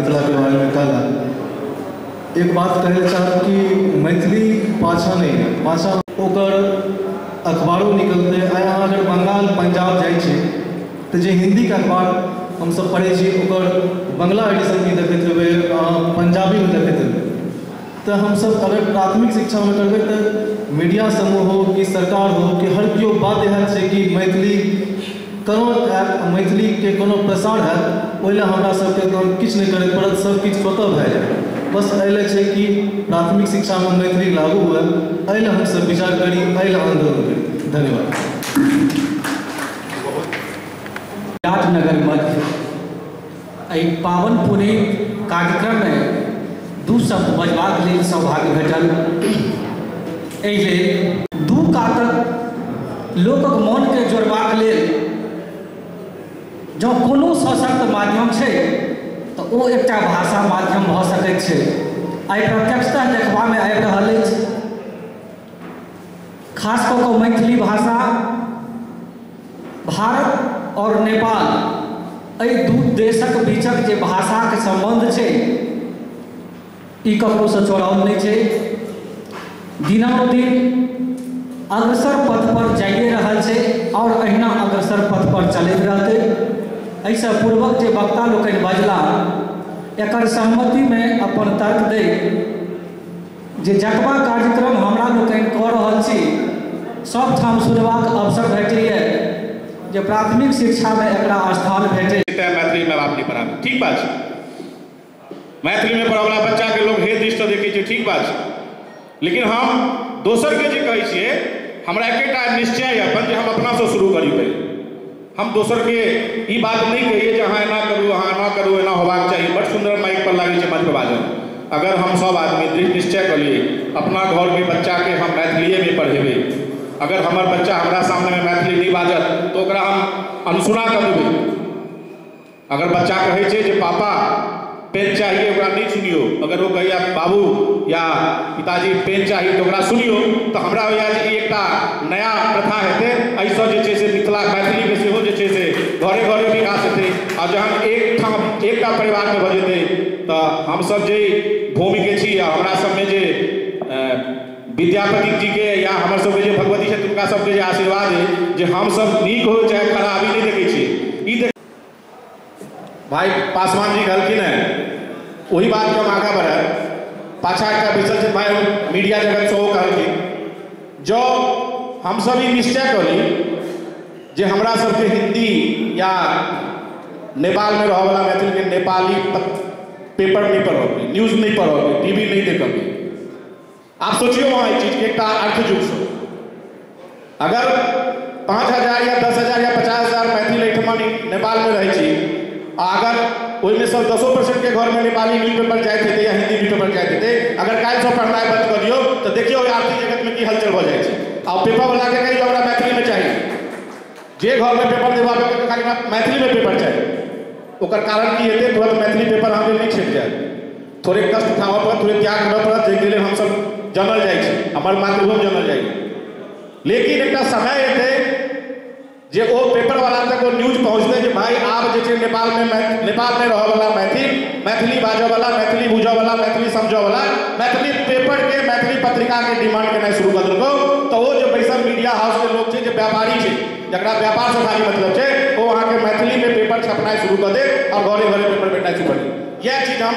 मिथिलाके बारेमे कहला। एक बात कहै लए चाहब कि मैथिली पाछाँ नहि है, पाछाँ ओकर अखबारो निकलतै। आइ अहाँ अगर बंगाल पंजाब जाइ छी तऽ जे हिन्दीके अखबार हमसब पढ़ै छी ओकर बंगला एडिशन भी देखैत हेबै, अहाँ पंजाबीमे देखैत हेबै। तऽ हमसब अगर प्राथमिक शिक्षामे करबै तऽ मीडिया समूह हो कि सरकार हो कि हर केओ बात इएह छै कि मैथिली कोनो मैथिलीके कोनो प्रसार हैत, ओहि लए हमरा सबके तहन किछु नहि करय पड़त, सब किछु स्वतः भए जायत। बस एहि लए छै कि प्राथमिक शिक्षामे मैथिली लागू हुए, एहि लए हमसब विचार करी, एहि लए आन्दोलन करी। धन्यवाद। विराटनगर मध्य एहि पावन पुनीत कार्यक्रममे दू शब्द बजबाक लेल सौभाग्य भेटल। एहि लेल दू कातक लोकक मोनके जोड़बाक लेल जँ कोनो सशक्त माध्यम छै तऽ ओ एकटा भाषा माध्यम भऽ सकैत छै। आइ प्रत्यक्षतः देखबामे आबि रहल अछि, खास कऽ कऽ मैथिली भाषा भारत और नेपाल एहि दू देशक बीचक जे भाषाके सम्बन्ध छै ई ककरोसँ चोराओल नहि छै। दिनानुदिन अग्रसर पथ पर जाइए रहल छै और अहिना अग्रसर पथ पर चलैत रहतै। एहिसँ पूर्वक जे वक्ता लोकनि बजला एकर सहमतिमे अपन तर्क दैत जे जतबा कार्यक्रम हमरा लोकनि कऽ रहल छी सब ठाम सुनबाक अवसर भेटैए जे प्राथमिक शिक्षामे एकरा स्थान भेटै। मैथिली में बाप नहीं पढ़ाबै, ठीक बात छै। मैथिली में पढ़ावला बच्चा के लोग हे दृष्टि देखै छै, ठीक बात छै। लेकिन हम दोसर के जे कहै छियै, हमरा एकेटा निश्चय अपन जे हम अपनासँ शुरू करी पहिले। हम दोसर के ई बात नहीं कहिए जे अहाँ एना करू, अहाँ एना करू, एना होबाक चाही। बड़ सुंदर माइक पर लागै छै मंच पर बाजल। अगर हम सब आदमी दृढ़ निश्चय कऽ लिए अपना घरके बच्चाके हम मैथिलीएमे पढ़ेबै, अगर हमर बच्चा हमरा सामनेमे मैथिली नहीं बाजत तऽ ओकरा हम अनसुना कऽ देबै। अगर बच्चा कहै छै जे पापा पेन चाहिए, ओकरा नहीं सुनियो। अगर वो कहिया बाबू या पिताजी पेन चाहिए तो ओकरा सुनियो। तो हमरा होइए जे ई एकटा नया प्रथा हेतै, एहिसँ जे छै से मिथिला मैथिलीके सेहो जे छै से घरे घरे विकास हेतै। आ जहन एक ठाम एकटा परिवारमे भऽ जेतै तऽ हमसब जे भूमिके छी आ हमरा सबमे जे विद्यापति जी के या हमर सबके जे भगवती छथि हुनका सबके जे आशीर्वाद है जे हमसब नीक हो चाहे खराबी नहीं देखै छियै। ई देख भाई पासवान जी कहलखिन है, वही बात के हम आगाँ बढ़े। पाछा एक बैसल छै भाई मीडिया जगत से, ओ कहलखिन जो हमसब ई निश्चय करी जे हमरा सबके हिंदी या नेपाल में रहऽवला मैथिल के नेपाली पेपर नहीं पढ़ोगे, न्यूज नहीं पढ़ोगे, टीवी नहीं देखोगे। आप सोचियो वहाँ इस चीज के एक अर्थ जुग से अगर 5,000 या 10,000 या 50,000 मैथिल एहिठमा नेपाल में रहै छी, अगर ओहिमे सब 10% के घर में नेपाली न्यूज पेपर जाइत हेतै या हिंदी न्यूज पेपर जाइत हेतै, अगर काल्हिसँ पढ़नाइ बंद कऽ दियौ तऽ देखियौ आर्थिक जगत में की हलचल भऽ जाइ छै। आ पेपर वाला के कहियौ हमरा मैथिली में चाही, जे घर में पेपर देबाबै खाली मैथिली में पेपर चाही। ओकर कारण की हेतै, तुरंत मैथिली पेपर अहाँके नहि छपि जायत, थोड़े कष्ट उठाबऽ पड़त, थोड़े त्याग करऽ पड़त, जाहिके लेल हमसब जानल जाइ छी, हमर मातृभूमि जानल जाइ। लेकिन एकटा समय एतै जे ओ पेपर वाला तक ओ न्यूज पहुँचतै जे भाई आब जे छै नेपाल में रहऽवला मैथिल, मैथिली बाजऽवला, मैथिली बुझऽवला, मैथिली समझऽवला मैथिली पेपर के, मैथिली पत्रिका के डिमांड केनाइ शुरू कऽ देलकौ। तऽ ओ जे बैसल मीडिया हाउस के लोग छै, जे व्यापारी छै, जकरा व्यापार से खाली मतलब छै, ओ अहाँके मैथिली में पेपर छपनाइ शुरू कऽ देत और घरे घरे पेपर भेटनाइ शुरू कऽ देत। इएह चीज हम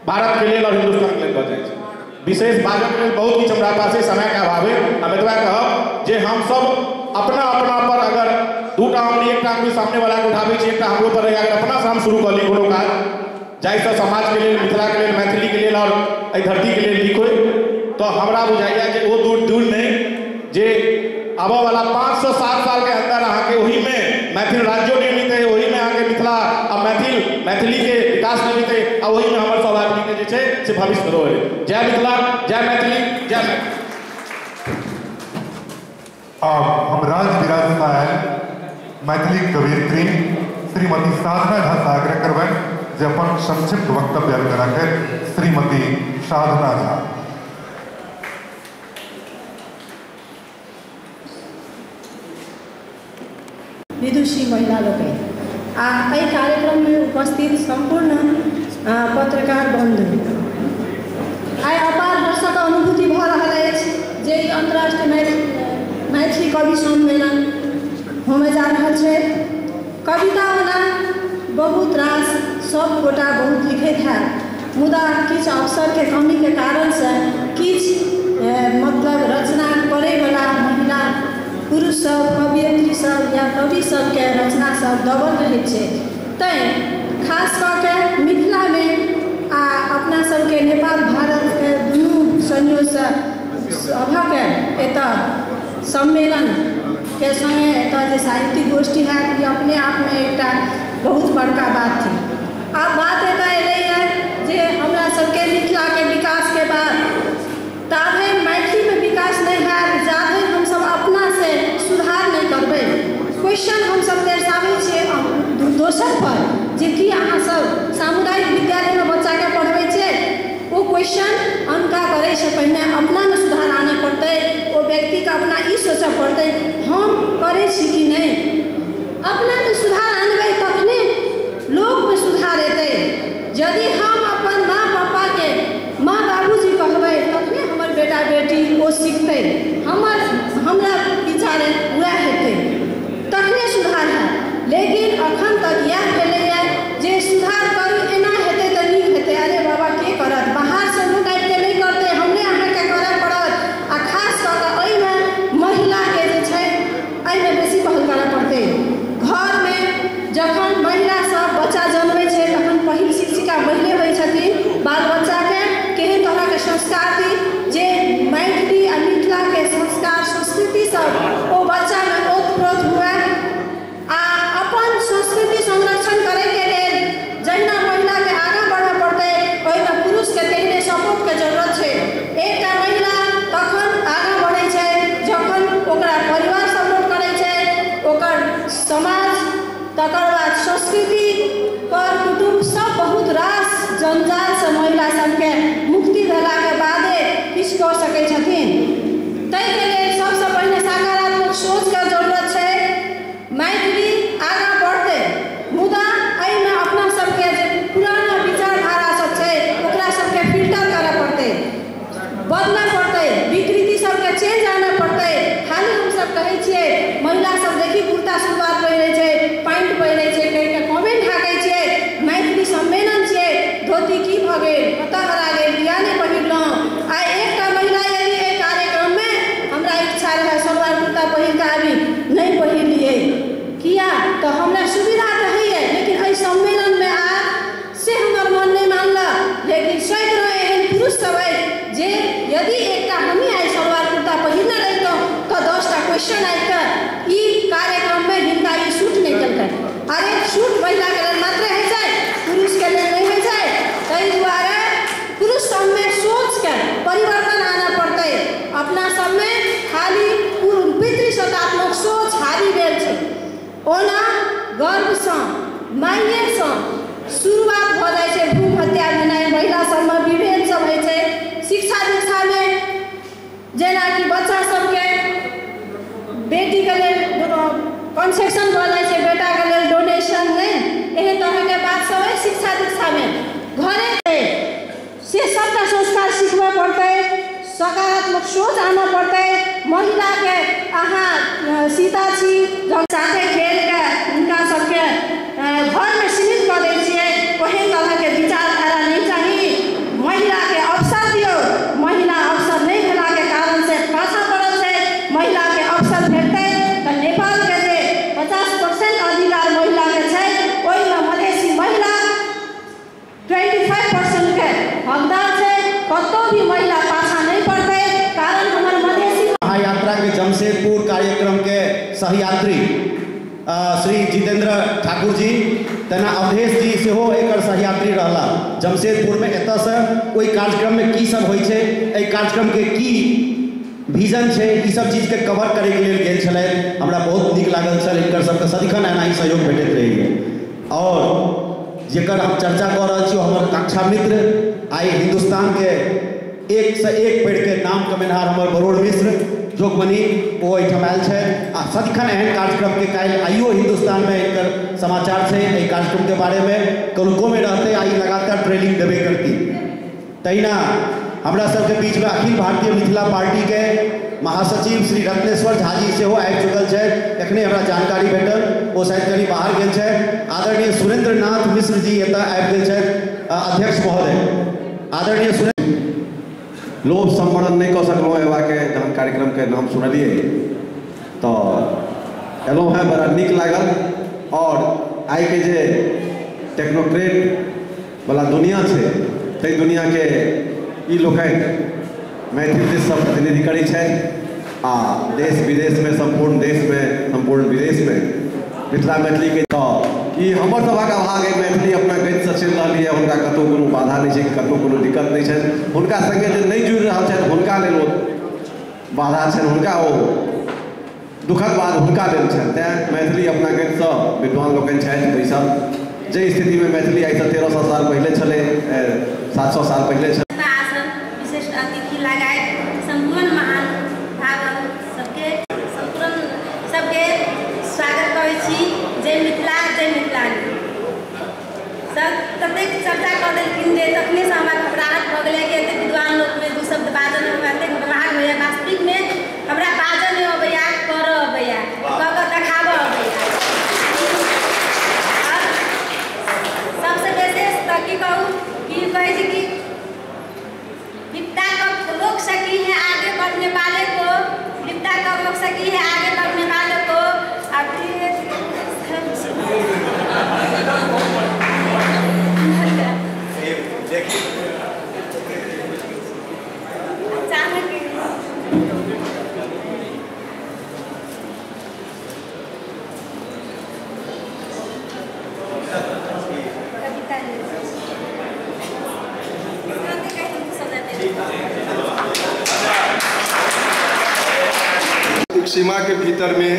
भारत के लेल और हिंदुस्तान के लेल कह जाइ छी। विशेष बाजऽके लेल बहुत किछु हमरा पास है, समय के अभाव है। हम एतबा कहब जे हमसब अपना अपना पर अगर दूटा अंगुली एकटा अंगुली सामने वाला के उठाबै छी, एकटा हमरो पर रहै, अगर अपना से हम शुरू कऽ ली कोनो काज जाहिसँ समाज के लेल, मिथिला के लेल, मैथिली के लेल और एहि धरती के लेल नीक होइ, तऽ हमरा बुझाइए जे ओ दूर दूर नहि जे आबऽ वाला 5 से 7 साल के अंदर अहाँके ओहिमे मैथिल राज्यो निर्मित है, ओहिमे अहाँके मिथिला आ मैथिल मैथिली के विकास निर्मित है, आ ओहिमे हमर सब आदमी के जे छै से भविष्य रहै। जय मिथिला, जय मैथिली, जय मैथिली। अब हम राजविराज से आयल मैथिली कवयित्री श्रीमती साधना झा से आग्रह करबनि जे अपन संक्षिप्त वक्तव्य राखथि। श्रीमती साधना झा। विदुषी महिला लोकनि आ एहि कार्यक्रममे उपस्थित सम्पूर्ण पत्रकार बंधु, आइ अपार हर्षक अनुभूति भऽ रहल अछि जे ई अंतर्राष्ट्रीय मैथिली कवि सम्मेलन होमय जा रहल छै। कविता ओना बहुत रास सब गोटा बहुत लिखैत हैत, मुदा किछु अवसरके कमीके कारणसँ किछु मतलब रचना करैवला महिला पुरुष सब, कवयित्री सब या कवि सबके रचना सब दबल रहै छै। तैँ खास कऽ के मिथिलामे आ अपना सबके नेपाल भारतके दुनू संयोगसँ सभक एतऽ सम्मेलनके सङ्गे एतऽ जे साहित्यिक गोष्ठी हैत, ई अपने आपमे एकटा बहुत बड़का बात थिक। आब बात एतऽ एलैए जे हमरा सबके मिथिलाके विकासके बाद ताधरि मैथिलीमे विकास नहि हैत जाधरि हमसब अपनासँ सुधार नहि करबै। क्वेश्चन हमसब दर्शाबै छियै दोसर पर जे कि अहाँसब सामुदायिक विद्यालयमे बच्चाके पढ़बै छियै, ओ क्वेश्चन अनका करैसँ पहिने अपनामे सुधार आनय पड़तै। ओ व्यक्तिके अपना ई सोचऽ पड़तै हम करै छी कि नहि। अपनामे सुधार आनबै तखने लोकमे सुधार एतै। यदि हम अपन माँ पापाके माँ बाबूजी कहबै तखने हमर बेटा बेटी ओ सिखतै, हमरा विचारे वएह हेतै, तखने सुधार हैत। लेकिन अखन तक इएह भेलैए जे सुधार करू, एना हेतै तऽ नीक हेतै। अरे बाबा, के करत? बाहरसँ लोक आबिके नहि करतै, हमरे अहाँके करऽ पड़त। आ खास कऽ कऽ एहिमे महिलाके जे छै एहिमे बेसी पहल करऽ पड़तै। घरमे जखन महिला सब बच्चा जन्मै छै तखन पहिल शिक्षिका महिले होइ छथिन। बाल बच्चाके केहन तरहके संस्कार दी जे मैथिली आ मिथिलाके संस्कार संस्कृति सब ओ बच्चामे ओतप्रोत हुए। आ अपन संस्कृति संरक्षण करैके लेल जहिना महिलाके आगाँ बढ़ऽ पड़तै ओहिमे पुरुषके तेहने सपोर्टके जरूरत छै। एकटा महिला तखन आगाँ बढ़ै छै जखन ओकरा परिवार सपोर्ट करै छै, ओकर समाज, तकर बाद संस्कृति, कर कुटुम्ब सब बहुत रास जंजालसँ महिला सबके मुक्ति भेलाके बादे किछु कऽ सकै छथिन। ताहिके लेल सबसँ पहिने सकारात्मक सोचके जरूरत छै। मैथिली आगाँ बढ़तै, मुदा एहिमे अपना सबके जे पुराना विचारधारा सब छै ओकरा सबके फिल्टर करऽ पड़तै, बदलऽ पड़तै, विकृति सबके चेंज आनऽ पड़तै। खाली हमसब कहै छियै महिला सब देखी कुर्ता सलवार पहिरै छै, पैंट पहिरै छै कहिके कमेंट हाकै छियै। मैथिली सम्मेलन छियै, धोती की भऽ गेल, कतऽ हरा गेल, किया नहि पहिरलहुँ। आइ एकटा महिला यदि एहि कार्यक्रममे हमरा इच्छा रहै सलवार कुर्ता पहिर कऽ आबी, नहि पहिरलियै किया? तऽ हमरा सुविधा तऽ होइए, लेकिन एहि सम्मेलनमे आब से हमर मन नहि मानलक। लेकिन सैकड़ों एहन पुरुष सब अछि जे यदि एकटा हमही आइ सलवार कुर्ता पहिरने रहितहुँ तऽ 10टा क्वेश्चन आबि कऽ ई कार्यक्रममे हिनका ई सूट नहि केलकनि। अरे सूट महिलाके लेल मात्रे होइ छै, पुरुषके लेल नहि होइ छै। ताहि दुआरे पुरुष सबमे सोचके परिवर्तन आनऽ पड़तै। अपना सबमे खाली पितृसत्तात्मक सोच हावी भेल छै। ओना गर्भसँ माइएसँ शुरुआत भऽ जाइ छै भ्रूण हत्या भेनाइ, महिला सबमे विभेद सब होइ छै। शिक्षा दीक्षामे जेनाकि बच्चा सबके बेटीके लेल कन्सेशन भऽ जाइ छै, बेटाके लेल डोनेशन नहि, एहन तरहके बात सब अछि शिक्षा दीक्षामे। घरे से सबटा संस्कार सिखबऽ पड़तै, सकारात्मक सोच आनऽ पड़तै। महिलाके अहाँ सीता छी साथे खेलके हुनका सबके घरमे सीमित कऽ दै छियै, ओहन तरहके विचारधारा नहि चाही। महिलाके अवसर दियौ। महिला अवसर नहि भेलाके कारणसँ पाछाँ पड़ल छै। महिलाके अवसर भेटतै तऽ नेपालके जे 50% अधिकार महिलाके छै ओहिमे मधेसी महिला 25% के हकदार छै। कतहु भी महिला पाछाँ नहि पड़तै, कारण हमर मधेसी महायात्रा के जमशेदपुर कार्यक्रम के सहयात्री श्री जितेंद्र ठाकुर जी, तेना अवधेश जी सेहो एकर सहयात्री रहला। जमशेदपुर में एतऽसँ ओहि कार्यक्रम में की सब होइ छै, एहि कार्यक्रम के की विजन छै, ई सब चीज के कवर करे के लेल गेल छलथि। हमरा बहुत नीक लागल छल, हिनकर सबके सदिखन एना ही सहयोग भेटैत रहैए। और जेकर हम चर्चा कऽ रहल छी हमर कक्षा मित्र, आइ हिन्दुस्तान के एक से एक पढ़ि के नाम कमेनहार हमर बरोड़ मिश्र, जोगबनी ओ एहिठाम आयल छथि। आ सदिखन एहन कार्यक्रमके काल्हि आइयो हिन्दुस्तानमे एकर समाचार छै, एहि कार्यक्रमके बारेमे कलुकोमे रहतै आ ई लगातार ट्रेनिंग देबे करती। तहिना हमरा सबके बीचमे अखिल भारतीय मिथिला पार्टीके महासचिव श्री रत्नेश्वर झा जी सेहो आबि चुकल छथि, एखने हमरा जानकारी भेटल, ओ शायद कनि बाहर गेल छथि। आदरणीय सुरेंद्र नाथ मिश्र जी एतऽ आबि गेल छथि, अध्यक्ष महोदय। आदरणीय सुरेंद्र लोभ संवरण नहीं कऽ सकलहुँ अयबाके, जहन कार्यक्रमके नाम सुनलियै तऽ एलहुँ हेँ, बड़ा नीक लागल। और आइके जे टेक्नोक्रेट वाला दुनिया छै ताहि दुनियाके ई लोकनि मैथिल दिससँ प्रतिनिधि करै छथि आ देश विदेशमे, सम्पूर्ण देशमे, सम्पूर्ण विदेशमे मिथिला मैथिलीके। तऽ ई हमर सभक अभाग अइ, मैथिली अपना गतिसँ चलि रहल यऽ, हुनका कतहु कोनो बाधा नहि छै, कतहु कोनो दिक्कत नहि छनि। हुनका सङ्गे जे नहि जुड़ि रहल छथि हुनका लेल ओ बाधा छनि, हुनका ओ दुखक बात हुनका लेल छनि। तेँ मैथिली अपना गतिसँ विद्वान लोकनि छथि बैसल। जाहि स्थितिमे मैथिली आइसँ 1300 साल पहिले छलै, 700 साल पहिले छलै। विशिष्ट अतिथि लगाए सम्पूर्ण महान भाव सबके सम्पूर्ण सबके स्वागत करै छी। जय मिथिला, जय मिथिलानी। सब ततेक चर्चा कऽ देलखिन जे तखनेसँ हमरा घबराहट भऽ गेलै कि एतेक विद्वान लोकमे दू शब्द बाजऽ हमरा एतेक घबराहट होइए। वास्तविकमे हमरा बाजऽ नहि अबैया, करऽ अबैया, कऽ कऽ देखाबऽ अबैया। आओर सबसँ विशेष तऽ की कहू कि कहै छै कि विपदा कब रोक सकी है आगे बढ़ने वाले को, विपदा कब रोक सकी है आगे बढ़ने वाले को। सीमा के भीतर में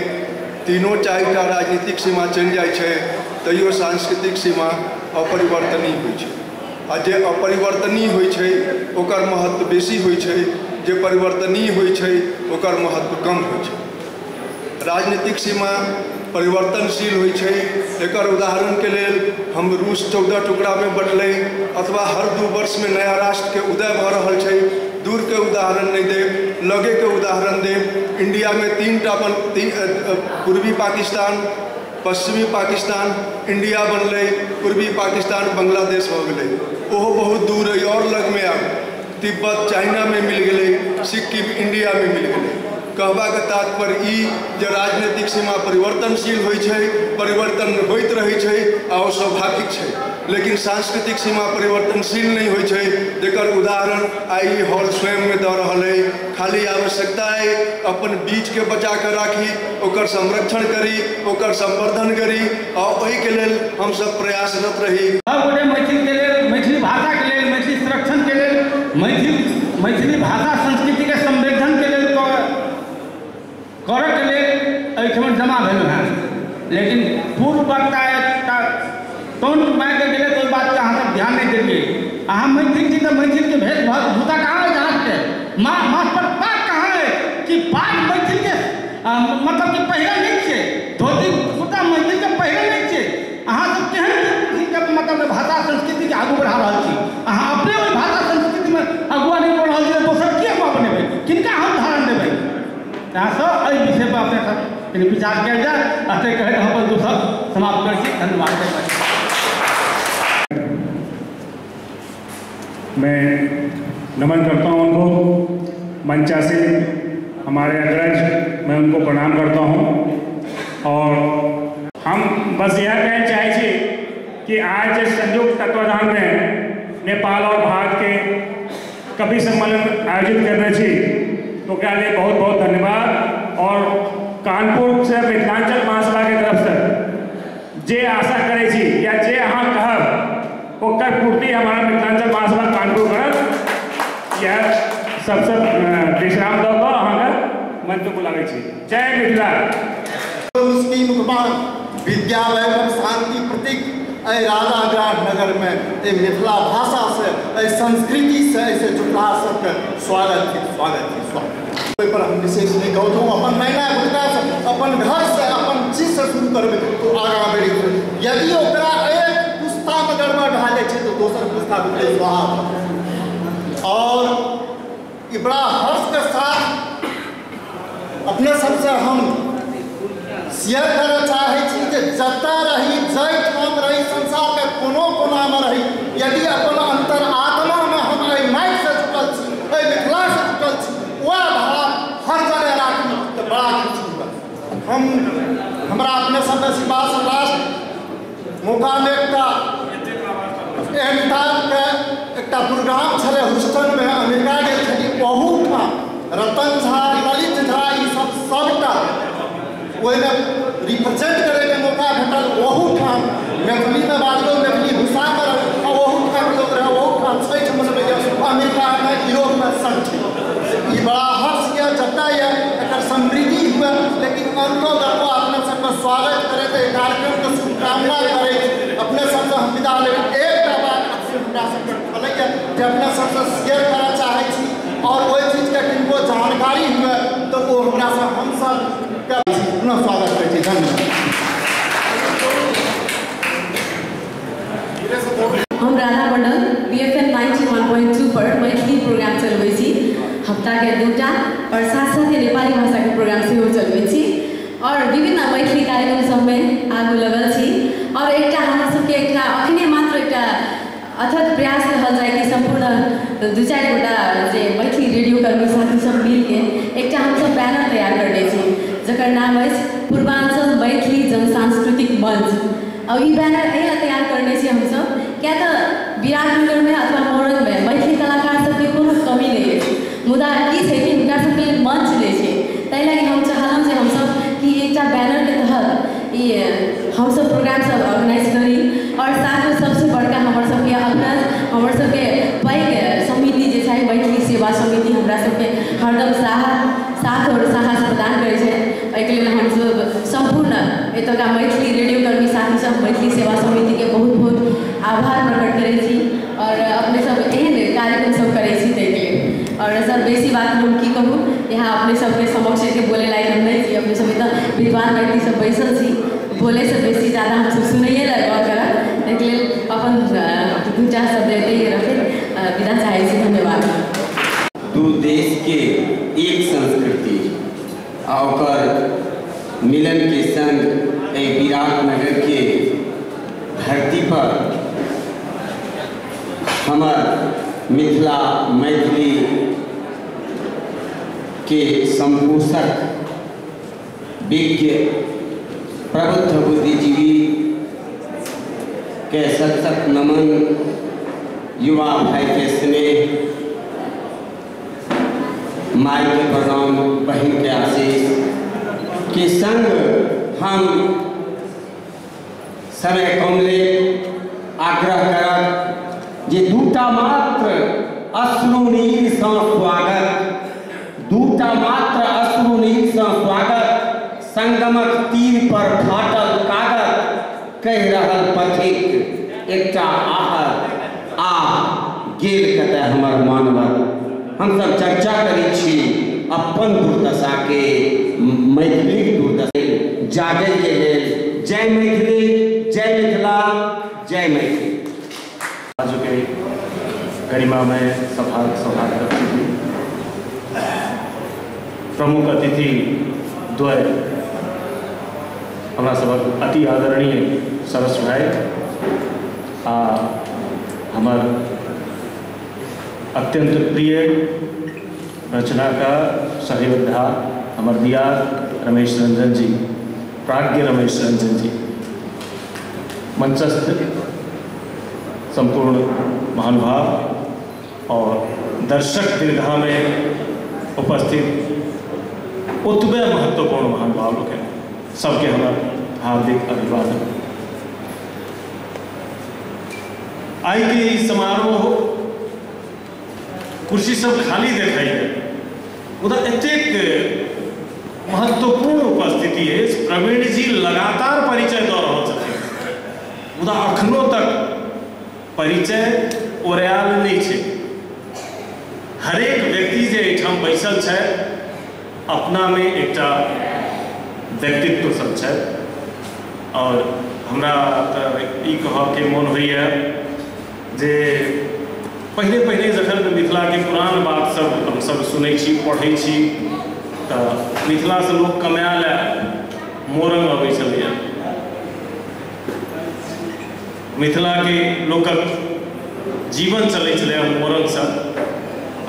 तीनों चारिटा राजनीतिक सीमा चलि जाइ छै, तैयो सांस्कृतिक सीमा अपरिवर्तनीय होइ छै। आ जे अपरिवर्तनीय होइ छै ओकर महत्व बेसी होइ छै, जे परिवर्तनीय होइ छै ओकर महत्व कम होइ छै। राजनीतिक सीमा परिवर्तनशील होइ छै। एकर उदाहरणके लेल हम रूस 14 टुकड़ामे बँटलै, अथवा हर 2 वर्षमे नया राष्ट्रके उदय भऽ रहल छै। दूरके उदाहरण नहीं देब, लगेके उदाहरण देब। इंडियामे 3टा पूर्वी पाकिस्तान, पश्चिमी पाकिस्तान, इंडिया बनलै, पूर्वी पाकिस्तान बांग्लादेश भऽ गेलै, ओहो बहुत दूर अइ। और लगमे आब तिब्बत चाइनामे मिल गेलै, सिक्किम इंडियामे मिल गेलै। कहबाक तात्पर्य ई जे राजनीतिक सीमा परिवर्तनशील होइ छै, परिवर्तन होइत रहै छै आ ओ स्वाभाविक छै, लेकिन सांस्कृतिक सीमा परिवर्तनशील नहि होइ छै, जकर उदाहरण आइ ई हॉल स्वयंमे दऽ रहल अइ। खाली आवश्यकता अइ अपन बीजके बचा कऽ राखी, ओकर संरक्षण करी, ओकर संवर्धन करी आ ओहिके लेल हमसब प्रयासरत रही। सब गोटे मैथिलके लेल, मैथिली भाषाके लेल, मैथिली संरक्षणके लेल, मैथिली भाषा संस्कृतिके संवर्धनके लेल करऽके लेल एहिठाम जमा भेलहुँ हेँ। लेकिन पूर्व वक्ता एकटा टोन मारि गेलै तऽ ओहि बातके अहाँ सब ध्यान नहि देलियै। अहाँ मैथिल छी तऽ मैथिलके भेषभूषा कहाँ अछि? अहाँके माथ पर पाग कहाँ अछि? कि पाग मैथिलके मतलब कि पहिरल नहि छियै, धोती कुर्ता मैथिलके पहिरल नहि छियै। अहाँ सब केहन मतलब भाषा संस्कृतिके आगू बढ़ा रहल छी? अहाँ अपने ओहि भाषा संस्कृतिमे अगुआ नहि बढ़ रहल छी, दोसर की अगुआ बनेबै? किनका हम धारण देबै? अहाँ सब एहि विषयपर अपने सब कनि विचार कयल जाय। एतेक कहैत हम अपन दोसर समाप्त करै छी। धन्यवाद। मैं नमन करता हूँ उनको, मंचासीन हमारे अग्रज, मैं उनको प्रणाम करता हूँ। और हम बस यह कहना चाहे छी कि आज संयुक्त तत्वाधान में नेपाल और भारत के कवि सम्मेलन आयोजित करने छी, तो क्या लिए बहुत बहुत धन्यवाद। और कानपुर से मिथिलांचल महासभा के तरफ से जे आशा करै छी या जे अहाँ कहब ओकर पूर्ति हमारा मिथिलांचल महासभा कानपुर करत। यह सबसे विश्राम दऽ कऽ अहाँके मंच बुलाबै छी। जय मिथिला। विद्यालय शांति प्रतीक एहि राजाग्राह नगर में मिथिला भाषा से एहि संस्कृतिसँ एहिसँ जुटला सबके स्वागत थिक, स्वागत थिक, स्वागत। ओहिपर हम विशेष नहि कहू, जँ अपन नैना गुटकासँ अपन घरसँ अपन चीजसँ शुरू करबै तऽ आगाँ बढ़ि जेतै। यदि ओकरा एक पुस्तामे गड़बड़ भए जाइ छै तऽ दोसर पुस्ता बुझै स्वाहा। और ई बड़ा हर्षके साथ अपने सबसँ हम शेयर करऽ चाहै छी जे जतऽ रही, जाहिठाम रही, संसारके कोनो कोनामे रही, यदि अपन अंतरात्मामे हम एहि माटिसँ जुटल छी, एहि मिथिलासँ जुटल छी, वएह भाव हर जगह राखी तऽ बड़ा किछु हुए। हम हमरा अपने सबके सिपासँ लास्ट मौकामे एकटा एनटाके एकटा प्रोग्राम छलै ह्यूस्टनमे, अमेरिका गेल छली, ओहूठाम रतन झा, ललित झा, ईसब सबटा ओहिमे रिप्रेजेंट करैके मौका भेटल। ओहूठाम मैथिलीमे बाजलहुँ, मैथिली भाषामे रहै, ओहूठाम लोक रहै, ओहूठाम छठि मनबैए, अमेरिकामे, यूरोपमे सब ठीक। ई बड़ा हर्ष यऽ, जतऽ यऽ एकर समृद्धि हुए, लेकिन अंतो गतो अपने सबके स्वागत करैत एहि कार्यक्रमके शुभकामना करैत अपने सबसँ हम विदा लेब। एकटा बात अक्सर हमरा सबके छलैए जे अपने सबसँ शेयर करऽ चाहै छी और ओहि चीजके किनको जानकारी हुए तऽ ओ हमरासँ हमसब पुनः स्वागत करै छी। धन्यवाद। हम राधा मंडल BFM 91.2 पर मैथिली प्रोग्राम चलबै छी, हफ्ताके दूटा, और साथ साथे नेपाली भाषाके प्रोग्राम सेहो चलबै छी और विभिन्न मैथिली कार्यक्रम सबमे आगू लगल छी। और एकटा हमरा सबके एकटा अखने मात्र एकटा अथक प्रयास रहल जाय कि सम्पूर्ण दू चारि गोटा जे मैथिली रेडियो कर्मी साथी सब मिलके एकटा हमसब बैनर तैयार करने छी जकर नाम अछि पूर्वांचल मैथिली जनसांस्कृतिक मंच। और ई बैनर एहि लए तैयार करने छी हमसब किया तऽ विराटनगरमे अथवा मोरंगमे मैथिली कलाकार सबके कोनो कमी नहि अछि, मुदा की छै कि हुनका सबके लेल मंच नहि छै। ताहि लागि हम चाहलहुँ जे हमसब कि एकटा बैनरके तहत ई हमसब प्रोग्राम सब ऑर्गेनाइज करी। और साथमे सबसँ बड़का हमर सबके अग्रज, हमर सबके पैघ समिति जे छै मैथिली सेवा समिति, हमरा सबके हरदम साथ और साहस प्रदान करै छै। एहिके लेल हमसब सम्पूर्ण एतुका मैथिली रेडियोकर्मी साथी सब मैथिली सेवा समितिके बहुत बहुत आभार प्रकट करै छी और अपने सब एहन कार्यक्रम सब करै छी ताहिके लेल। और सर बेसी बात हम की कहू, यहाँ अपने सबके समक्ष एते बोले लायक हम नहि छी, अपने सब एतऽ विद्वान व्यक्ति सब बैसल छी, बोलेसँ बेसी ज्यादा हमसब सुनैए लए गौर करब। ताहिके लेल अपन दू चारि शब्द एतै रखैत विदा चाहै छी। धन्यवाद। दू देश के एक संस्कृति आ ओकर मिलन के संग एहि विराटनगर के धरती पर हमर मिथिला मैथिली के संपोषक विज्ञ प्रबुद्ध बुद्धिजीवी के सत सत नमन, युवा भाई के स्नेह, माई के प्रणाम, बहन के आशीष के संग हम समय कम ले आग्रह करब जे दूटा मात्र अश्रुनीर सँ स्वागत, दूटा मात्र अश्रुनीर सँ स्वागत, संगमक तीर पर फाटल कागत, कहि रहल पथिक एकटा आहत आ गेल कतय हमर मानवत। हमसब चर्चा करै छी अपन दुर्दशा के, मैथिलीक दुर्दशा जागै के लेल। जय मैथिली, जय मिथिला, जय मैथिली। आजुके गरिमामय सभा सभाध्यक्ष जी, प्रमुख अतिथि द्वय हमरा सभक अति आदरणीय सरस भाई आ हमर अत्यंत प्रिय रचनाकार सहयोद्धा हमर दियार रमेश रंजन जी, प्राज्ञ रमेश रंजन जी, मंचस्थ संपूर्ण महानुभाव और दर्शक दीर्घा में उपस्थित उतबे महत्वपूर्ण महानुभाव लोग हैं, सबके हमारा हार्दिक अभिवादन। आई के ई समारोह कुर्सी सब खाली देखाई है, मुदा एतेक महत्वपूर्ण उपस्थिति है। प्रवीण जी लगातार परिचय दऽ रहल छथिन, मुदा अखनो तक परिचय ओरियाल नहीं छै। हरेक व्यक्ति जे एहिठाम बैसल छथि अपनामे एकटा व्यक्तित्व सब छथि। और हमरा तऽ ई कहऽके मोन होइए जे पहिले पहिले जखन मिथिलाके पुरान बात सब हमसब सुनै छी पढ़ै छी तऽ मिथिलासँ लोक कमाए लए मोरंग अबै छलैए। मिथिलाके लोकक जीवन चलै छलै मोरंगसँ।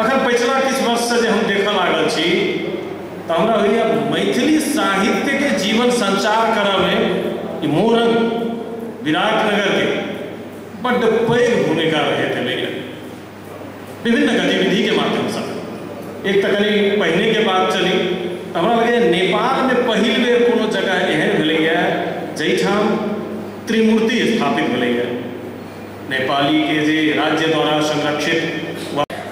अखन पछिला किछु वर्षसँ जे हम देखऽ लागल छी तऽ हमरा होइए मैथिली साहित्यके जीवन संचार करऽमे ई मोरंग विराटनगरके बड्ड पैघ भूमिका रहैत एलैए विभिन्न गतिविधिके माध्यमसँ। एक तऽ कनि पहिनेके बात चली तऽ हमरा लगैए नेपालमे पहिल बेर कोनो जगह एहन भेलैए जाहिठाम त्रिमूर्ति स्थापित भेलैए। नेपालीके जे राज्य द्वारा संरक्षित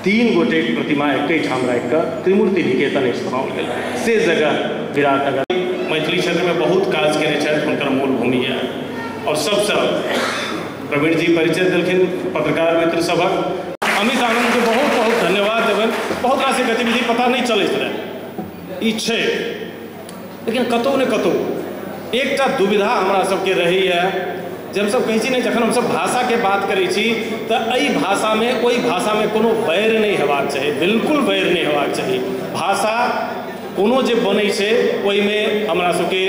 3 गोटेक प्रतिमा एके ठाम राखि कऽ त्रिमूर्ति निकेतन बनाओल गेल, से जगह विराटनगर। मैथिली क्षेत्रमे बहुत काज केने छथि, हुनकर मूल भूमि यऽ। और सबसँ प्रवीण जी परिचय देलखिन पत्रकार मित्र सभक, अमित आनंदके बहुत बहुत धन्यवाद देबनि। बहुत रास गतिविधि पता नहि चलैत रहै ई छै, लेकिन कतहु ने कतहु एकटा दुविधा हमरा सबके रहैए जे हमसब कहै छी ने जखन हमसब भाषाके बात करै छी तऽ एहि भाषामे ओहि भाषामे कोनो बैर नहि हेबाक चाही, बिल्कुल बैर नहि हेबाक चाही। भाषा कोनो जे बनै छै ओहिमे हमरा सबके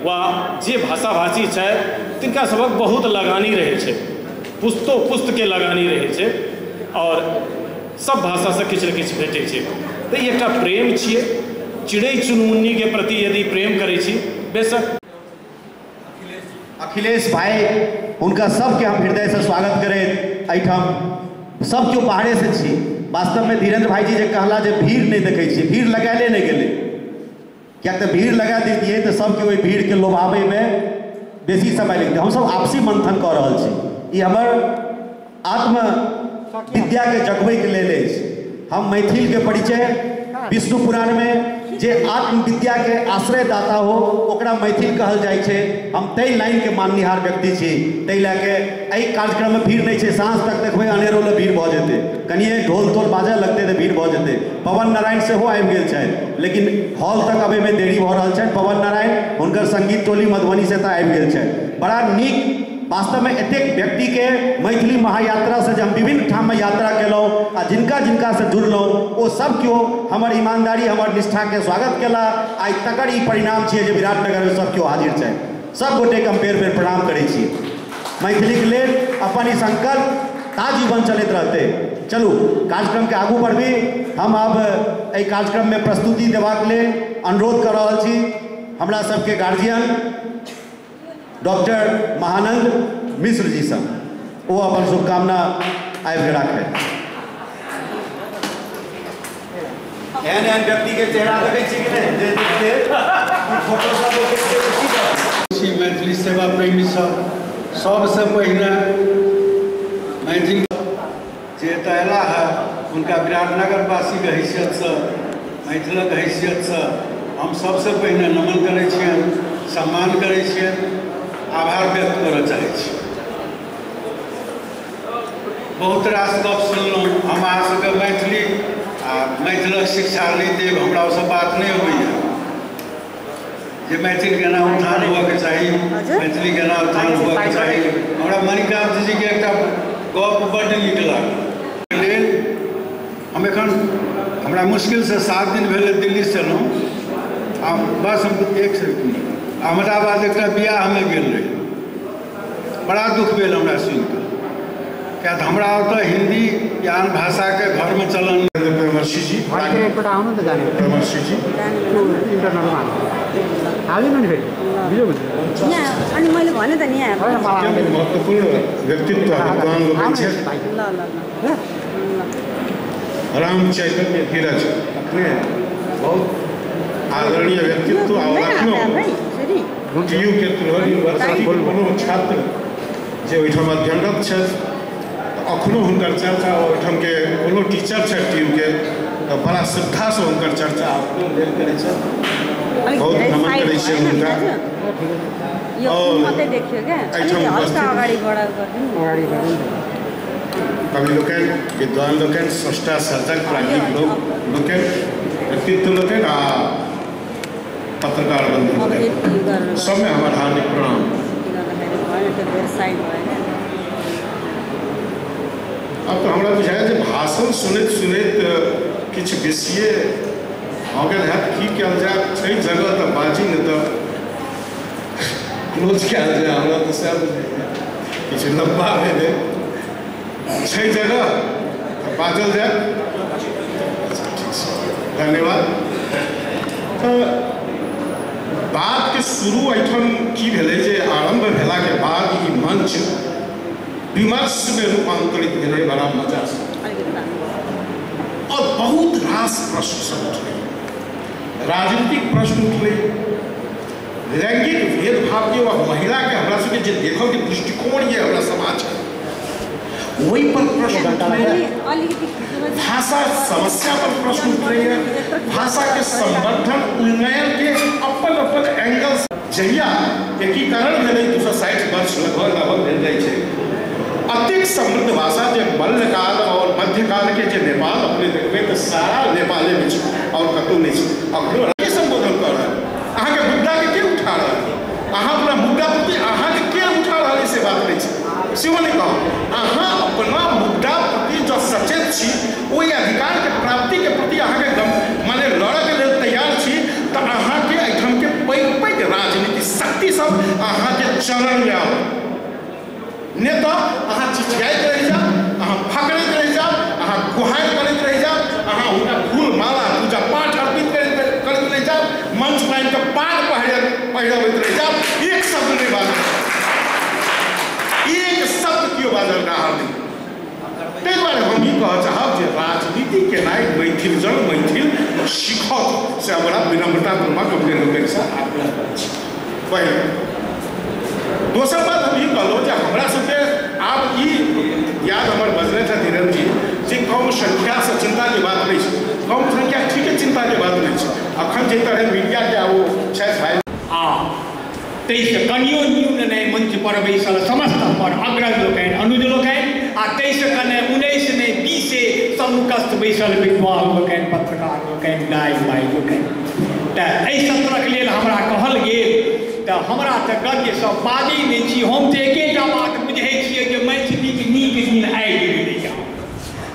वा जे भाषा भाषी छथि तिनका सबक बहुत लगानी रहै छै, पुस्तो पुस्तके लगानी रहै छै और सब भाषासँ किछु ने किछु भेटै छै। तऽ ई एकटा प्रेम छियै, चिड़ै चुनमुन्नीके प्रति यदि प्रेम करै छी बेशक। अखिलेश भाई हुनका सबके हम हृदयसँ स्वागत करैत एहिठाम सब केओ बाहरेसँ छी। वास्तवमे धीरेन्द्र भाईजी जे कहला जे भीड़ नहि देखै छियै, भीड़ लगायले नहि गेलै, किएक तऽ भीड़ लगा दैतियै तऽ सब केओ ओहि भीड़के लोभाबैमे बेसी समय लगतै। हमसब आपसी मंथन कऽ रहल छी, ई हमर आत्मविद्याके जगबैके लेल अछि। हम मैथिलके परिचय विष्णु पुराणमे जे आत्मविद्याके आश्रयदाता हो ओकरा मैथिल कहल जाइ छै। हम ताहि लाइनके माननिहार व्यक्ति छी, ताहि लए कऽ एहि कार्यक्रममे भीड़ नहि छै। साँझ तक देखबै अनेरो लए भीड़ भऽ जेतै, कनिए ढोल तोल बाजऽ लगतै तऽ भीड़ भऽ जेतै। पवन नारायण सेहो आबि गेल छथि, लेकिन हॉल तक अबैमे देरी भऽ रहल छनि। पवन नारायण हुनकर संगीत टोली मधुबनीसँ तऽ आबि गेल छथि। बड़ा नीक, वास्तवमे एतेक व्यक्तिके मैथिली महायात्रासँ जे हम विभिन्न ठाममे यात्रा केलहुँ आ जिनका जिनकासँ जुड़लहुँ ओ सब केओ हमर ईमानदारी हमर निष्ठाके स्वागत केला। आइ तकर ई परिणाम छियै जे विराटनगरमे सब केओ हाजिर छै। सब गोटेके हम बेर बेर प्रणाम करै छी। मैथिलीके लेल अपन ई संकल्प ताजीवन चलैत रहतै। चलू कार्यक्रमके आगू बढ़बी। हम आब एहि कार्यक्रममे प्रस्तुति देबाक लेल अनुरोध कऽ रहल छी हमरा सबके गार्जियन डॉक्टर महानंद मिश्र जी सब, ओ अपन शुभकामना आबि के राखै। एहन एहन व्यक्ति के चेहरा देखै छी कि नहि जे फोटो सब छी। मैथिली सेवा प्रेमी सब सबसे पहिने मैथिल जे एतऽ अयला है हुनका विराटनगरवासीके हैसियतसँ, मैथिलक हैसियतसँ हम सबसे पहिने नमन करै छियनि, सम्मान करै छियनि, आभार व्यक्त करऽ चाहै छी। बहुत रास गप सुनलहुँ। हम अहाँ सबके मैथिली आ मैथिलक शिक्षा नहि देब, हमरा ओसब बात नहि होइए जे मैथिल केना उत्थान होबऽके चाही, मैथिली केना उत्थान होबऽके चाही। हमरा मणिकांत जीके एकटा गप बड्ड नीक लागल। लेल हम एखन हमरा मुश्किलसँ 7 दिन भेलै दिल्लीसँ एलहुँ आ बस हम एक सेकेंड अहमदाबाद एकटा बियाहमे गेल रही। बड़ा दुख भेल हमरा सुनिकऽ, किया तऽ हमरा ओतऽ हिन्दी या आन भाषाके घरमे चलन। प्रेमर्षि जी, प्रेमर्षि जी महत्वपूर्ण व्यक्तित्व विद्वान लोकनि छथि। राम चैतन्य धीरज अपने बहुत आदरणीय व्यक्तित्व और अखनो टीयू के त्रिभुवन यूनिवर्सिटी के कोनो छात्र जे ओहिठाम अध्ययनरत छथि अखनो हुनकर चर्चा, ओहिठाम के कोनो टीचर छथि टीयू के तऽ बड़ा श्रद्धासँ हुनकर चर्चा अखनो भेल करै छथि। बहुत नमन करै छियनि हुनका। और एहिठाम उपस्थित कवि लोकनि, विद्वान लोकनि, स्रष्टा सर्जक प्राज्ञिक लोक लोकनि, व्यक्तित्व लोकनि आ पत्रकार बंधु लोकनि, सबमे हमर हार्दिक प्रणाम। अब तो हमरा बुझायल जे भाषण सुनैत सुनैत किछु बेसिए भऽ गेल हैत। की कयल जाय, छै जगह तऽ बाजी, नहि तऽ क्लोज कयल जाय। हमरा तऽ सएह बुझाइए, किछु लम्बा भेलै, छै जगह तऽ बाजल जाय। धन्यवाद। तऽ बातके शुरू एहिठाम की भेलै जे आरम्भ भेलाके बाद ई मंच विमर्शमे रूपांतरित भेलै बड़ा मजासँ, और बहुत रास प्रश्न सब उठलै। राजनीतिक प्रश्न उठलै, लैंगिक भेदभावके वा महिलाके हमरा सबके जे देखऽके दृष्टिकोण ये हमरा समाजके, ओहि पर प्रश्न उठलै। भाषा समस्या पर प्रश्न उठलैए, भाषाके संवर्धन उन्नयन के अपन अपन एंगल। जहिया एकीकरण भेलै 260 वर्ष लगभग लगभग भेल जाइ छै, अतेक समृद्ध भाषा जे मल्लकाल और मध्यकाल के जे नेपाल अपने देखबै तऽ सारा नेपालेमे छै और कतहु नहि छै। अखनो के संबोधन कऽ रहल, अहाँके मुद्दाके के उठा रहल, अहाँ अपना मुद्दा प्रति अहाँके के उठा रहल से बात नहि छै, सेहो नहि कहब। अहाँ अपना मुद्दा प्रति जँ सचेत छी, ओहि अधिकारके प्राप्तिके प्रति अहाँके माने लड़ऽके लेल तैयार छी, तऽ अहाँके एहिठामके पैघ पैघ राजनीतिक शक्ति सब अहाँके चरणमे आओत। नहि तऽ अहाँ चिचियाइत रहि जायब, अहाँ फकड़ैत रहि जायब, अहाँ गुहारि करैत रहि जायब, अहाँ हुनका फूल माला पूजा पाठ अर्पित करैत रहि जायब, मंच पानि कऽ पाग पहिरबैत रहि जायब, एक शब्द नहि बाजल, एक शब्द केओ बाजल बाहर नहि। ताहि दुआरे हम ई कहऽ चाहब जे राजनीति केनाइ मैथिल जन मैथिल सीखत, से हमरा विनम्रतापूर्वक अपने लोकनिसँ आग्रह करै छी। पहिल दोसर बात हम ई कहलहुँ जे हमरा सबके आब ई याद हमर बजने छथि धीरेन्द्र जी जे कम संख्यासँ चिन्ताके बात नहि छै, कम संख्या ठीके चिन्ताके बात नहि छै। अखन जाहि तरहे मीडियाके आब ओ छथि भाइ, आ ताहिसँ कनियो न्यून नहि मंच पर बैसल समस्त हमर अग्रज लोकनि, अनुज लोकनि, आ ताहिसँ कने 19 नहि 20 सम्मुखस्थ बैसल विद्वान लोकनि, पत्रकार लोकनि, दाइ माइ लोकनि। तऽ एहि सत्रक लेल हमरा कहल गेल तऽ हमरा तऽ गद्यसँ बाजै नहि छी हम, तऽ एकेटा बात बुझै छियै जे मैथिलीके नीक दिन आबि गेलैए।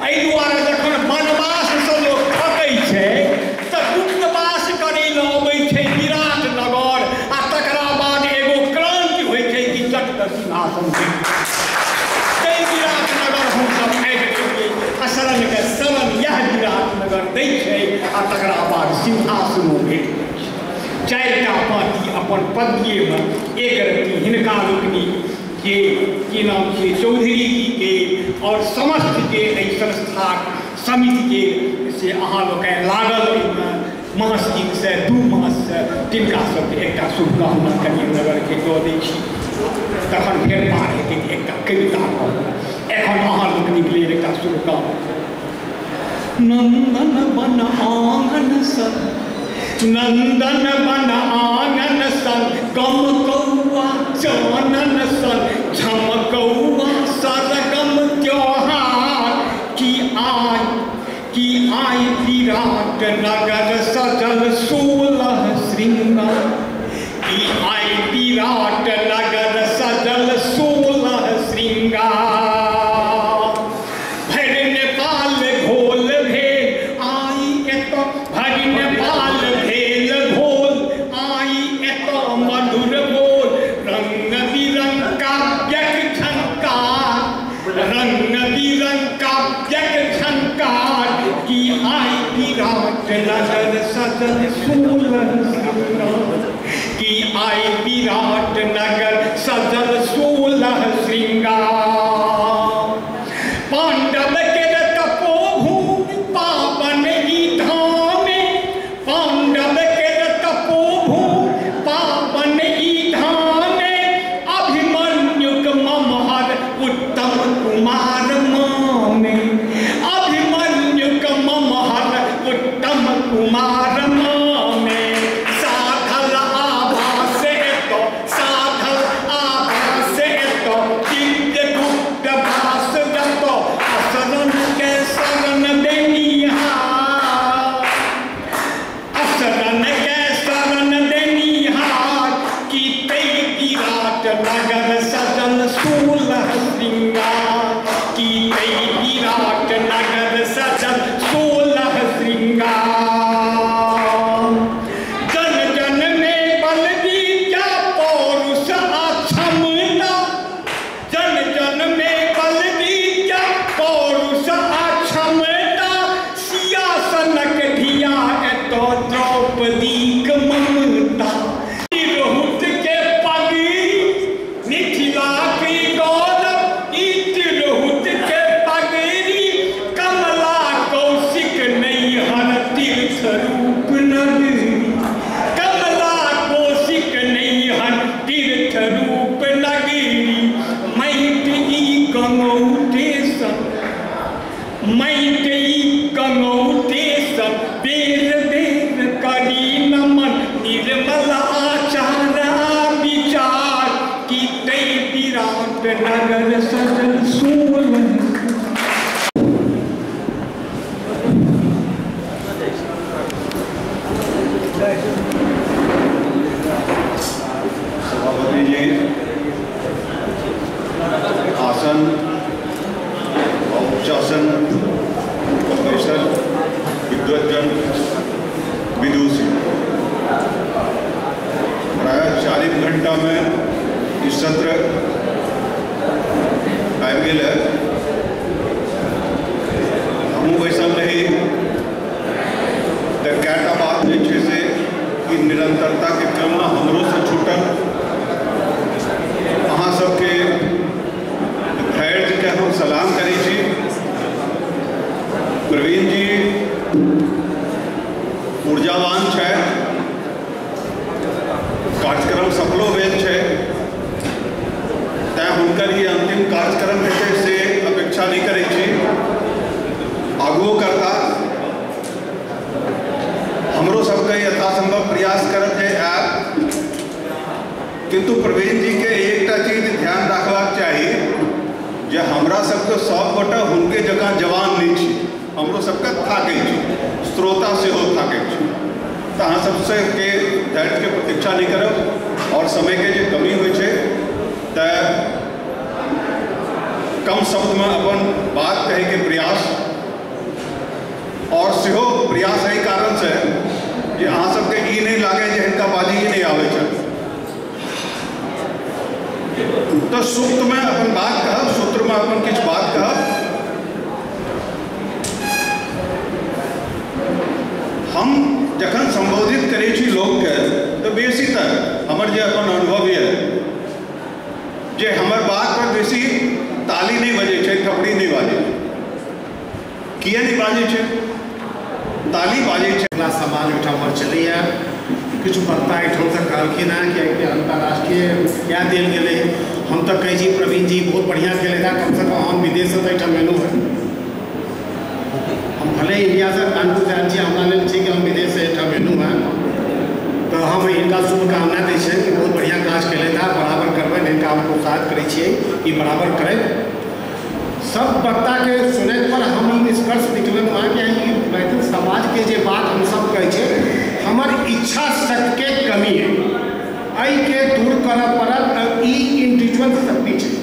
एहि दुआरे जखन वनवाससँ लोक थकै छै तऽ गुप्तवास करै लए अबै छै विराट नगर, आ तकरा बाद एगो क्रांति होइ छै कि चट सिंहासन तै विराट नगर हमसभ आबि गेलियै। आ शरणके शरण इएह विराट नगर दै छै, आ तकरा बाद सिंहासनो भेट जाइ छै। 4टा पाँति अपन पद्येमे एक रत्ती हिनका लोकनि के की नाम छियै चौधरी जीके और समस्त जे एहि संस्थाक समितिके से अहाँ लोकनि लागल एहिमे मास दिनसँ 2 माससँ, तिनका सबके एकटा शुभकामना कनि नगरके दऽ दै छी। तखन फेर पार हेतै एकटा कविता कहब। एखन अहाँ लोकनिक लेल एकटा शुभकामना। नंदन बन आंगन सन, नंदन बन आंगन सन, गम कौआ चानन सन, झमकौआ सरगम त्योहार की आई विराट नगर सजल 16 श्रृंगार, की आई विराट नगर सजल 16 श्रृंगार। भरि नेपाल घोल भेल आई एतऽ, भरि नेपाल भेल घोल आई एतऽ मधुर बोल, रंग बिरंग काव्यक झंकार, रंग बिरंग काव्यक झंकार की आई विराट नगर सजल 16 श्रृंगार, की आई विराट नगर सजल 16 श्रृंगार। पांडव के तपोभूमि पावन ई धामे, पांडव के तपोभूमि पावन ई धामे, अभिमन्युक ममहर उत्तम कुमार मामे, अभिमन्युक ममहर उत्तम कुमार मामे। साधल आभास एतऽ, साधल माटि गंगौटे सब बेर बेर करी नमन निर्मल आचार विचार की तै विराट नगर सजल सोलन। सभापति जी, आसन और उच्चासन प्रोफेसर विद्वजन विदुषी, प्रायः 40 घंटा में इस सत्र आबि गेल है। हमहूँ बैसल रही तऽ कएटा बात जे छै से कि निरंतरताके क्रम हमरोसँ छूटल। अहाँ सबके धैर्यके हम सलाम करै छी। प्रवीण जी ऊर्जावान छथि, कार्यक्रम सफलो भेल छै, तैँ हुनकर ई अंतिम कार्यक्रम हेतै से अपेक्षा नहि करै छी, आगुओ करता। हमरो सबके यथासंभव प्रयास करब जे आयब, किंतु प्रवीण जी के एकटा चीज ध्यान रखबाक चाही जे हमरा सबके सब गोटा हुनके जकाँ जवान नहि छी, हमरो सबके थाकै छी, श्रोता सेहो थाकै छी। तऽ अहाँ सबसे के धैर्यके प्रतीक्षा नहि करब और समयके जे कमी होइ छै तऽ कम शब्दमे अपन बात कहैके प्रयास, और सेहो प्रयास एहि कारणसँ जे अहाँ सबके ई नहि लागै जे हिनका बाजिए नहि आबै छै। तऽ सूत्रमे अपन बात कहब, सूत्रमे अपन किछु बात कहब। हम जखन संबोधित करै छी लोकके तऽ बेसीतर हमर जे अपन अनुभव यऽ जे हमर बात पर बेसी ताली नहि बजै छै, थपड़ी नहि बाजै छै। किए नहि बाजै छै? ताली बाजै छै। मिथिला समाज ओहिठाम हमर चलैए। किछु वक्ता एहिठामसँ कहलखिन हेँ कि अंतर्राष्ट्रीय कए देल गेलै। हम तऽ कहै छी प्रवीण जी बहुत बढ़िआँ केलथि हेँ, कमसँ कम हम विदेशसँ तऽ एहिठाम एलहुँ हेँ। हम भले इंडियासँ कानपुरसँ आयल छी, हमरा लेल छै कि हम विदेशसँ एहिठाम एलहुँ हेँ, तऽ हम हिनका शुभकामना दै छियनि कि बहुत बढ़िआँ काज केलथि हेँ, बराबर करबनि, हिनका हम प्रोत्साहित करै छियै कि बराबर करैत। सब वक्ताके सुनैत पर हम ई निष्कर्ष निकललहुँ हेँ कि मैथिल समाजके जे बात हमसब कहै छियै, हमर इच्छा शक्तिके कमी है, एहिके दूर करऽ पड़त। ई इंडिविजुअल शक्ति छै,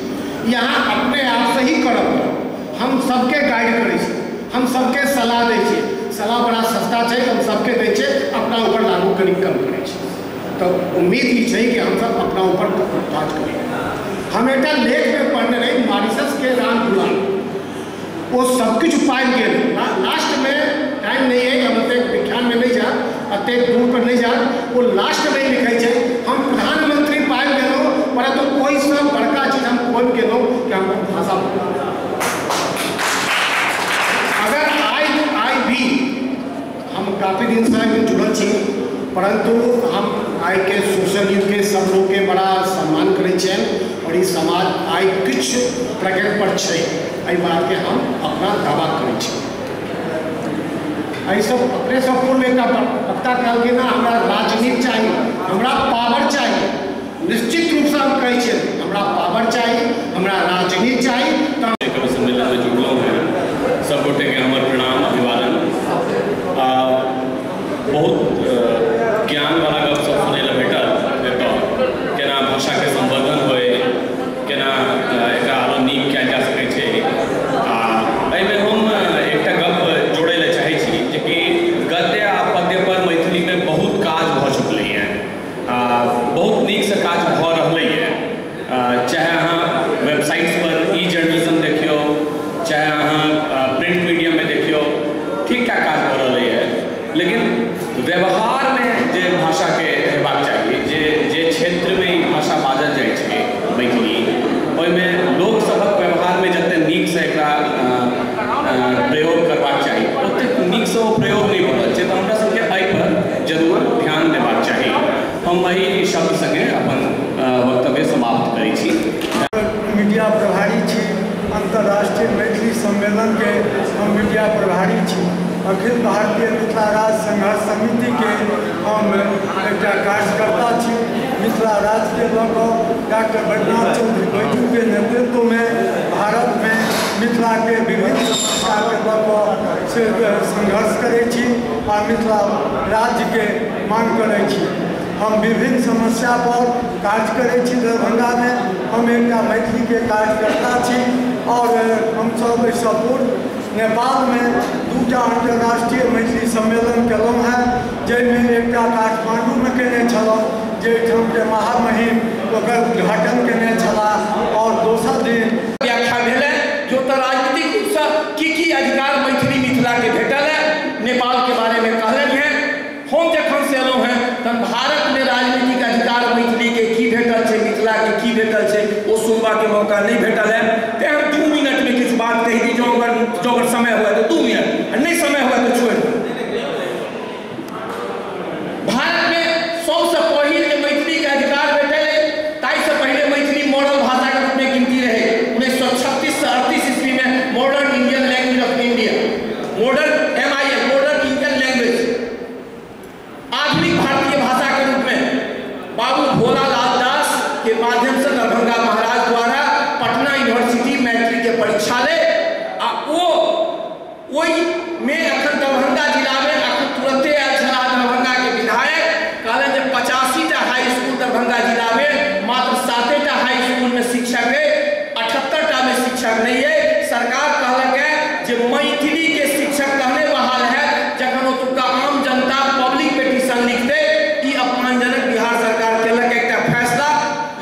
यहाँ अपने आपसँ ही करऽ पड़त। हम सबके गाइड करै छी, हम सबके सलाह दै छियै, सलाह बड़ा सस्ता छै, हम सबके दै छियै, अपना ऊपर लागू कनि कम करै छी। तऽ उम्मीद ई छै कि हमसब अपना ऊपर काज करी। हम एकटा लेखमे पढ़ने रही मॉरिशसके राम दुलाल, ओ सबकिछु पाबि गेल। लास्टमे टाइम नहि है, हम एतेक व्याख्यानमे नहि जायब, एतेक दूर पर नहि जायब। ओ लास्टमे लिखै छै हम प्रधानमंत्री पाबि गेलहुँ, परंतु ओहिसँ बड़का चीज हम खोबि गेलहुँ कि हम भाषा। अगर आइ भी हम काफ़ी दिनसँ एहिमे जुड़ल छी, परंतु हम आइके सोशल युगके सब लोकके बड़ा सम्मान करै छियनि और ई समाज आइ किछु प्रगति पर छै, एहि बातके हम अपना दावा करै छी। एहिसँ अपनेसँ पूर्व एकटा वक्ता कहलखिन हँ हमरा राजनीति चाही, हमरा पावर चाही। निश्चित रूपसँ हम कहै छियै हमरा पावर चाही, हमरा राजनीति चाही। तऽ कवि सम्मेलनमे जुड़लहुँ हेँ, सब गोटेके हमर प्रणाम अभिवादन। बहुत ज्ञानवला गप सब सुनै लए भेटल एतऽ, केना भाषाके संवर्धन होइ, केना एकरा आरो नीक कयल जा सकै छै। आ एहिमे हम एकटा गप जोड़ै लए चाहै छी जेकि गद्य आ पद्य पर मैथिलीमे बहुत काज भऽ चुकलैए, बहुत नीकसँ काज भऽ रहलैए। चाहे अहाँ वेबसाइट्स पर ई जर्नलिज्म देखियौ, चाहे प्रभारी छी। अखिल भारतीय मिथिला राज्य संघर्ष समिति के हम एकटा कार्यकर्ता छी। मिथिला राज्य के लऽ कऽ डॉक्टर बैद्यनाथ चौधरी बैजू के नेतृत्व में भारत में मिथिला के विभिन्न समस्या के लऽ कऽ से संघर्ष करै छी आ मिथिला राज्य के मांग करै छी। हम विभिन्न समस्या पर कार्य करै छी। दरभंगा में हम एकटा मैथिली के कार्यकर्ता छी और हमसब एहिसँ पूर्व नेपाल में दूटा अंतर्राष्ट्रीय मैथिली सम्मेलन केलहुँ हेँ, जाहिमे एकटा काठमांडूमे केने छलहुँ, जाहिठामके महामहिम ओकर उद्घाटन केने छलाह और दोसर दिन व्याख्या भेलै जो तऽ राजनीतिक रूपसँ की की अधिकार मैथिली मिथिला के भेटल है नेपाल के बारे में कहलनि हेँ। हम जखन से एलहुँ हेँ तहन भारत में राजनीतिक अधिकार मैथिली के की भेटल छै, मिथिला के की भेटल छै, ओ सुनबाके मौका नहीं भेटल है। तें हम 2 मिनट में किछु बात कहि दी, जो अगर समय हुआ तो 2 मिनट, नहीं समय हुआ तो छोड़। भारत में सबसे पहिल जे मैथिली के अधिकार भेटल है ताहिसँ पहिले मैथिली मॉडल भाषा के रूप में गिनती रहे। 1936 से 38 ईस्वी में modern Indian language of India, modern MIL, modern Indian language, आधुनिक भारतीय भाषा के रूप में बाबू भोलालाल दास के माध्यम से दरभंगा महाराज द्वारा पटना यूनिवर्सिटी मैट्रिक के परीक्षा ले आ ओहिमे अखन दरभंगा जिलामे अखन तुरंते आयल छलाह दरभंगा के विधायक, कहलनि जे 85टा हाई स्कूल दरभंगा जिलामे, मात्र 7टा हाई स्कूल में शिक्षक है, 78टा में शिक्षक नहीं है। सरकार कहलक है जे मैथिली के शिक्षक तहने बहाल है जखन ओतुका आम जनता पब्लिक पिटीशन लिखते। ई अपमानजनक बिहार सरकार केलक एकटा फैसला,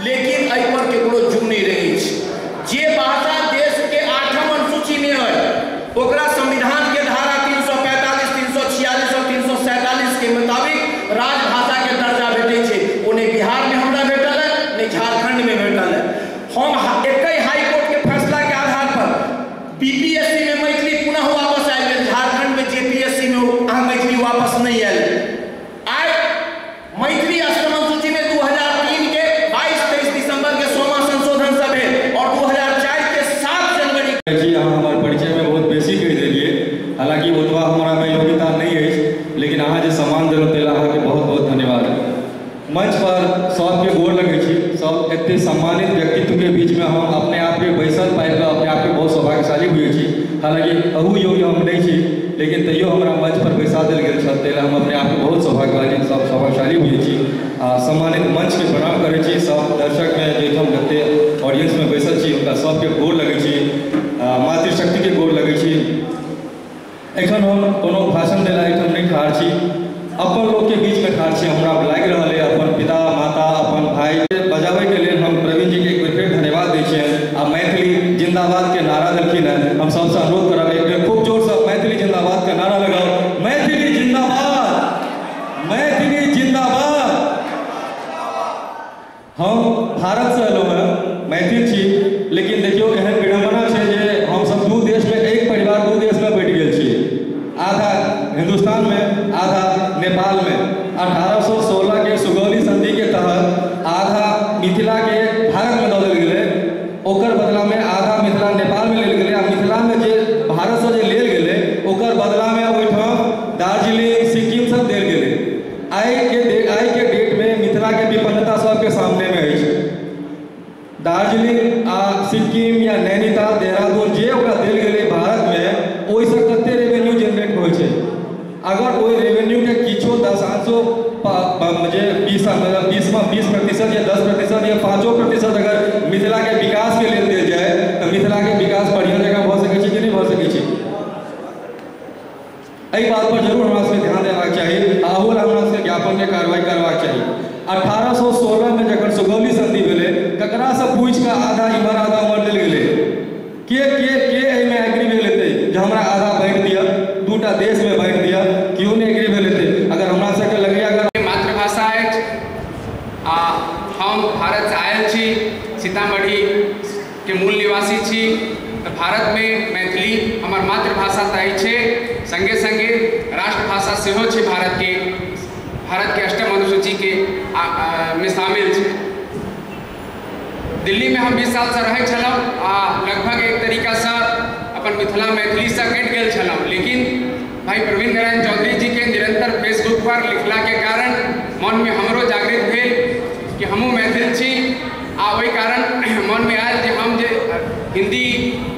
लेकिन एहि पर केकरो जुम नहीं रहै छै। जे भाषा देश के 8म अनुसूची में है ओकरा संविधान के धारा 345, 346 और 347 के मुताबिक राजभाषा के दर्जा भेटै छै। ओ नहि बिहार में हमरा भेटल है, नहि झारखंड में भेटल है। हम एकै हाईकोर्ट के फैसला के आधार पर बीपीएससी में मैथिली पुनः वापस आबि गेल, झारखंड में जेपीएससी में अहाँ मैथिली वापस नहीं आयल। आइ मैथिली अष्टम अनुसूची में 2003 के 22-23 दिसंबर के 16वां संशोधन सब भेल और 2004 के 7 जनवरी। जी अहाँ हमार परिचय में बहुत बेसी कहि देलियै, हालांकि ओतबा हमरा में योग्यता नहीं अछि, लेकिन अहाँ जे सम्मान देलहुँ ताहि लए अहाँके बहुत बहुत धन्यवाद। मंच पर सबके गोर लगै छी, सब एते सम्मानित व्यक्तित्व के बीच में हम अपने आप के बैसल पाबि कऽ अपने आप के बहुत सौभाग्यशाली बुझै छी। हालांकि अहू योग्य हम नहीं छी, लेकिन तैयो हमरा मंच पर बैसा देल गेल छल, ताहि लए हम अपने आप के बहुत सौभाग्यशाली बुझै छी। आ सम्मानित मंच के प्रणाम करै छी, सब दर्शक में जाहिठाम जते ऑडियंस में बैसल छी हुनका सबके गोर लगै छी, मातृशक्ति के गोर लगै छी। एखन हम कोनो भाषण देला एहिठाम नहीं ठाढ़ छी, अपन लोग के बीच में ठाढ़ छी। हमरा लागि रहल है अपन पिता माता अपन भाई बजाबै के लेल हम प्रवीण जी के एक बेर फेर धन्यवाद दै छियनि आ मैथिली जिंदाबाद के नारा देलखिन हेँ। हम सबसँ अनुरोध करब एक बेर खूब जोरसँ मैथिली जिंदाबाद के नारा लगाउ। मैथिली जिंदाबाद, मैथिली जिंदाबाद। हम भारत से एलहुँ हेँ, मैथिल छी, लेकिन देखियौ एहन विडम्बना छै जे हमसब 2 देश में एक परिवार 2 देश में बटि गेल छी, आधा हिंदुस्तान में आधा नेपाल में। 1816 के सुगौली संधि के तहत आधा मिथिला के भारत में दऽ देल गेलै, ओकर बदला में आधा मिथिला नेपाल में लेल गेलै। आ मिथिला में जे भारत से जे लेल गेलै ओकर बदला में ओहिठाम दार्जिलिंग सिक्किम सब देल गेलै। आइ के डेट में मिथिला के विपन्नता सबके सामने में अछि। दार्जिलिंग आ सिक्किम या नैनीताल देहरादून जे ओकरा देल गेलै भारत में, ओहिसँ कते रेवेन्यू जनरेट होइ छै। अगर ओहि रेवेन्यू के किछो दशांशो जे 20% या 10% या 5% अगर मिथिला के विकास के लेल देल जाए तऽ मिथिला के विकास बढ़िया जगह भऽ सकै छै कि नहि भऽ सकै छै। एहि बात पर जरूर हमरा सबके ध्यान देबाक चाही आ अहू लए हमरा सबके ज्ञापन के कार्रवाई करबाक चाही। 1816 में जखन सुगौली संधि भेलै, ककरासँ पूछि कऽ आधा इम्हर आधा उम्हर देल गेलै? के के के एहिमे एग्री भेल हेतै जे हमरा आधा बाँटि दिअ, 2टा देशमे बाँटि दिअ? केओ नहि एग्री भेल हेतै। अगर हमरा सबके लगैए अगर मातृभाषा अछि आ हम भारतसँ आयल छी, सीतामढ़ी के मूल निवासी छी, तऽ भारतमे मैथिली हमर मातृभाषा तऽ अछि, संगे संगे राष्ट्रभाषा सेहो छै। भारतके अष्टम अनुसूची के में शामिल छै। दिल्लीमे हम 20 सालसँ रहै छलहुँ आ लगभग एक तरीकासँ अपन अपन मिथिला मैथिलीसँ कटि गेल छलहुँ, लेकिन भाई प्रवीण नारायण चौधरी जी के निरंतर फेसबुक पर लिखला के कारण मनमे हमरो जागृत भेल कि हमहूँ मैथिल छी। आ ओहि कारण मनमे आयल जे हम जे हिंदी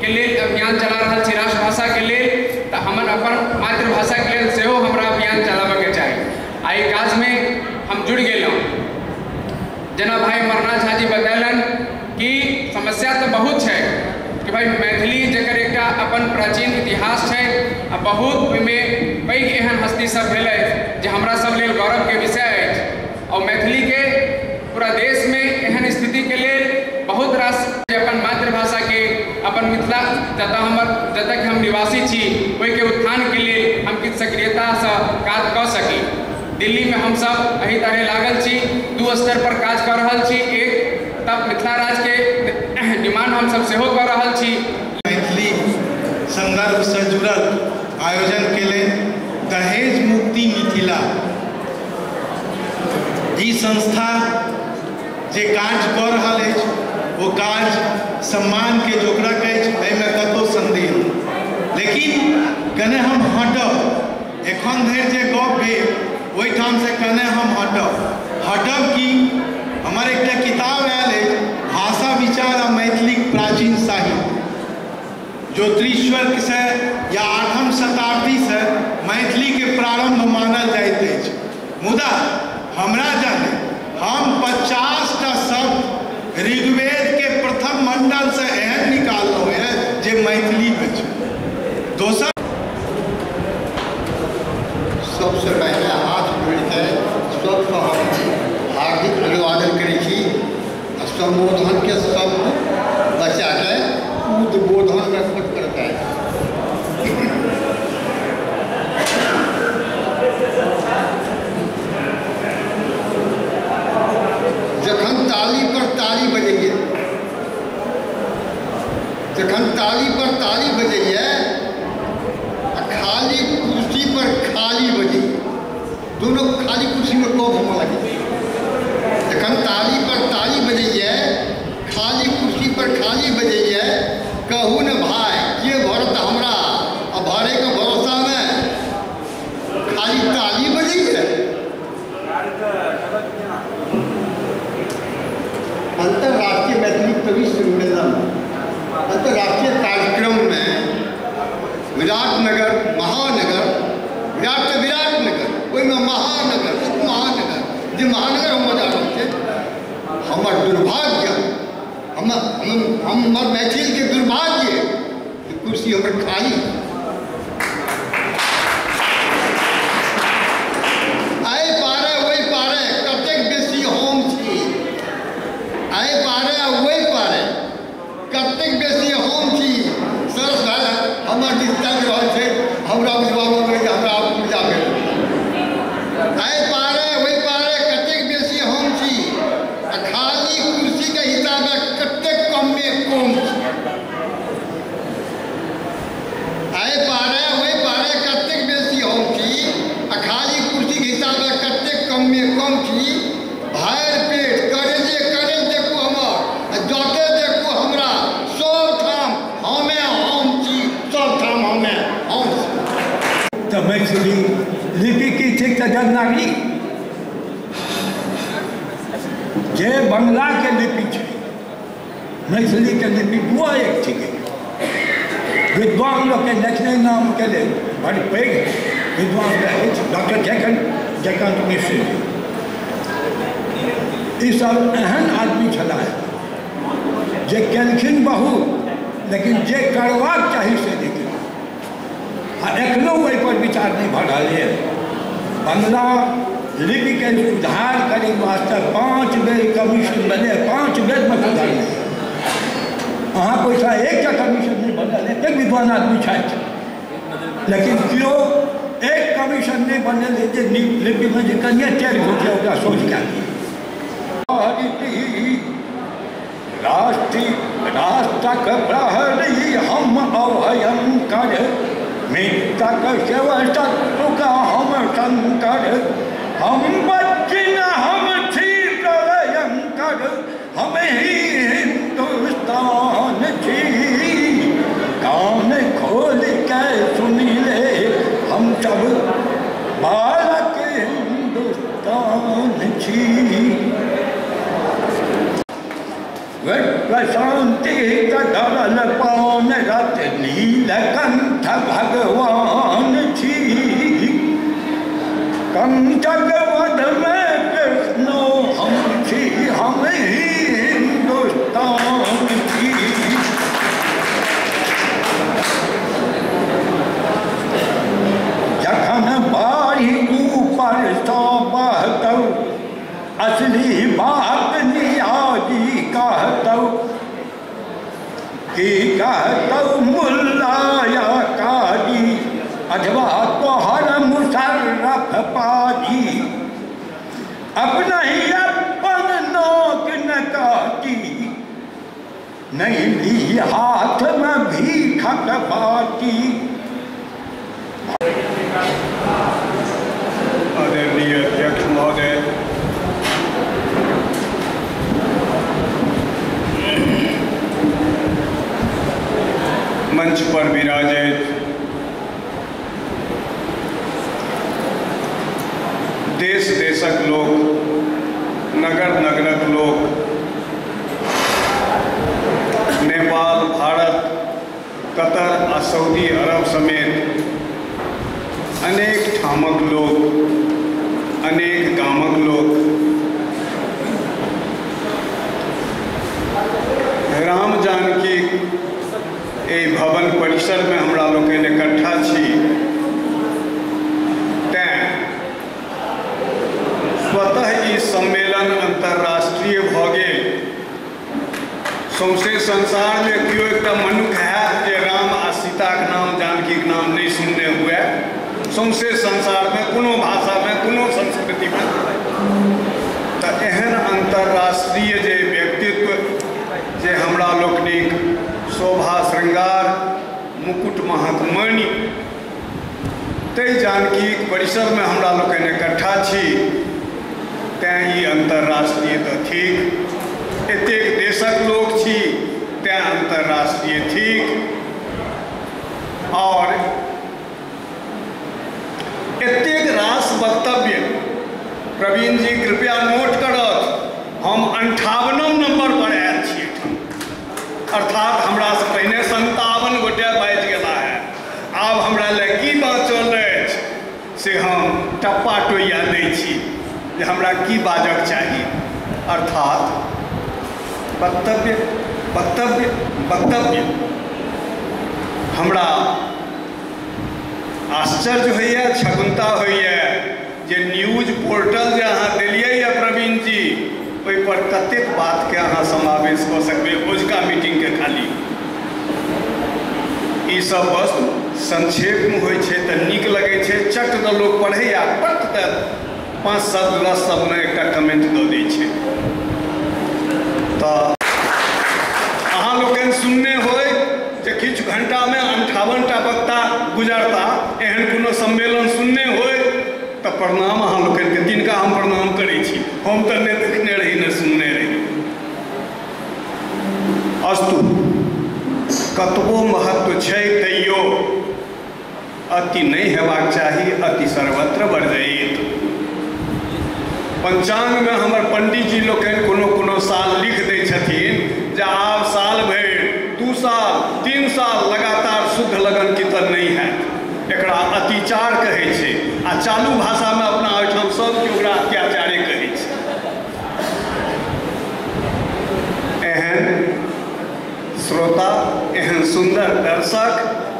के लेल अभियान चला रहल छी राष्ट्रभाषा के लेल, तऽ हमर अपन मातृभाषा के लेल सेहो हमरा अभियान चलाबऽके चाही। आ एहि काजमे हम जुड़ि गेलहुँ। जेना भाई अमरनाथ झा जी बतेलनि कि समस्या तऽ बहुत छै कि भाई मैथिली जकर एकटा अपन प्राचीन इतिहास छै आ बहुत ओहिमे पैघ एहन हस्ती सब भेलै जे हमरा सब लेल गौरवके विषय अछि। और मैथिलीके पूरा देशमे एहन स्थितिके लेल बहुत रास जे अपन मातृभाषाके अपन मिथिला जतऽ हमर जतऽ के हम निवासी छी ओहिके उत्थानके लेल हम किछु सक्रियतासँ काज कऽ सकी। दिल्लीमे हमसब एहि तरह लागल छी, दू स्तर पर काज कऽ रहल छी। एक तब मिथिला राज्यके डिमांड हमसब सेहो कऽ रहल छी। मैथिली संदर्भसँ जुड़ल आयोजन के लेल दहेज मुक्ति मिथिला ई संस्था जे कार्य कऽ रहल अछि ओ कार्य सम्मान के जोगरक अछि, एहिमे कतहु संदेह नहि। लेकिन कने हम हटब, एखन धरि जे गप भेल ओहिठामसँ कने हम हटब। हटब की, हमर एकटा किताब आयल अछि भाषा विचार आ मैथिलीक प्राचीन साहित्य, ज्योतिरीश्वरसँ या 8म शताब्दीसँ मैथिलीके प्रारम्भ मानल जाइत अछि। मुदा हमरा जाने हम 50टा शब्द ऋग्वेद के प्रथम मंडल से एहन निकाललहुँ है जे मैथिली में छै। दोसर, सबसे पहले हाथ जोड़िके सबके हम हार्दिक अभिवादन करै छी आ संबोधन के शब्द बचाके उद्बोधन में खुद करता है। जखन ताली पर ताली बजैए, जखन ताली पर ताली बजैए आ खाली कुर्सी पर खाली बजैए, दोनों खाली कुर्सी में कफ होने लगे। जखन ताली पर ताली बजैए, खाली कुर्सी पर खाली बजैए, कहू न भाई के भरत हमरा, आ भरे के भरोसा में खाली ताली बजैए। अंतर्राष्ट्रीय मैथिली कवि सम्मेलन अंतर्राष्ट्रीय कार्यक्रम में विराटनगर महानगर, विराट तो विराटनगर, ओहिमे महानगर उप महानगर, जे महानगर हम बजा रहल छी, हमर दुर्भाग्य, हमर मैथिलके दुर्भाग्य कुर्सी हमर खाली। आइ पारे ओहि पारे कतेक बेसी हम छी, आइ पारे ओहि पारे कतेक बेसी हम छी। सरस भाई हमर दिस ताकि रहल छै, हमरा बुझबामे जे हमरा ऊर्जा भेल। आइ पारे ओहि पारे कतेक बेसी हम छी आ खाली कुर्सीके हिसाबे कतेक कममे कम छी। आइ पारे ओहि पारे कतेक बेसी हम छी आ खाली कुर्सीके हिसाबे कतेक कममे कम छी। भरि पेट करेजे करेज देखू हमर, जते देखू हमरा, सब ठाम हमे हम छी, सब ठाम हमे हम छी। तऽ मैथिली लिपि की थिक तऽ देवनागरी, जे बंगलाके लिपि छै मैथिलीके लिपि दुआ एक थिक। विद्वान लोकके देखने नामके लेल बड़ पैघ विद्वान रहै डॉक्टर जयकांत मिश्र जी, ईसब एहन आदमी छलाह जे केलखिन बहुत, लेकिन जे करबाक चाही से नहि केलखिन। आ एखनो ओहिपर विचार नहि भऽ रहल यऽ। बंगला लिपिके सुधार करैके वास्ते 5 बेर कमीशन बने, 5 बेरमे सुधार नहि। अहाँ पैसा एकटा कमीशन नहि बनल, एतेक विद्वान आदमी छथि, लेकिन केओ एक कमीशन नहि बनल जे लिपिमे जे कनिए टेढ़ हो छै ओकरा सोच कए दिए। राष्ट्रक प्रहरी हम अभयंकर, मित्रक सेवक हम शंकर, हम बच्चिन हम छी प्रलयंकर, हम ही हिंदुस्तान छी। कान छी। विश्व शांति कदरल पान रत नीलकंठ भगवान छी। कंचक वध में कृष्णो हम छी, हम हिंदुस्तान छी। जखन बाढ़ि ऊपर सँ बहतौ, असली बात नियाजी कहतौ। की कहतौ मुल्ला या काजी, अथवा तोहर मुशर्रफ पाजी। अपना ही अपन नोक न काटी, नहीं ली हाथ में भीखक बाटी। आदरणीय अध्यक्ष महोदय, मंच पर विराजित देश देशक लोक, नगर नगरक लोक, नेपाल, भारत, कतर आ सऊदी अरब समेत अनेक ठामक लोक, अनेक गामक लोक, राम जानकी एहि भवन परिसरमे हमरा लोकनि इकट्ठा छी। तैं स्वतः ई सम्मेलन अंतर्राष्ट्रीय भऽ गेल। सौंसे संसारमे केओ एकटा मनुख हैत जे राम आ सीताक नाम, जानकीक नाम नहि सुनने हुए। सौंसे संसारमे कोनो भाषामे कोनो संस्कृतिमे। तऽ एहन अंतर्राष्ट्रीय जे व्यक्तित्व जे हमरा लोकनिक शोभा श्रृंगार मुकुट महक मणि, ताहि जानकीक परिसरमे हमरा लोकनि इकट्ठा छी। तैँ ई अंतर्राष्ट्रीय तऽ थिक। एतेक देशक लोक छी तैँ अंतर्राष्ट्रीय थिक। और एतेक रास वक्तव्य प्रवीण जी कृपया नोट करत, हम 58 नंबर पर आयल छी। अर्थात हमरा से पहिने 57 गोटे बाजि गेला है। आब हमरा लए की बाँचल अछि से हम टप्पा टोइया दै छी जे हमरा की बाजक चाही। अर्थात वक्तव्य वक्तव्य वक्तव्य। हमरा आश्चर्य होइए, छगुनता होइए जे न्यूज पोर्टल जे अहाँ देलियै यऽ प्रवीण जी, ओहिपर कतेक बातके अहाँ समावेश कऽ सकबै ओझका मीटिंगके खाली। ई सब वस्तु संक्षेपमे होइ छै तऽ नीक लगै छै, चट दऽ लोक पढ़ैए, पट दऽ 5 शब्द 10 शब्दमे एकटा कमेंट दऽ दै छै। तऽ अहाँ लोकनि सुनने होइ जे किछु घंटामे 58टा वक्ता गुजरता, एहन कोनो सम्मेलन सुनने होइ तऽ प्रणाम अहाँ लोकनिके, तिनका हम प्रणाम करै छी। हम तऽ नहि देखने रही नहि सुनने रही। अस्तु, कतबो महत्व छै तैयो अति नहि हेबाक चाही, अति सर्वत्र वर्जयेत। पंचांगमे हमर पंडीजी लोकनि कोनो कोनो साल लिख दै छथिन जे आब साल भरि 2 साल 3 साल लगातार शुद्ध लगन कीर्तन नहि हैत। एकरा अतिचार कहै छै आ चालू भाषामे अपना ओहिठाम सब केओ ओकरा अत्याचारे कहै छै। एहन श्रोता, एहन सुन्दर दर्शक,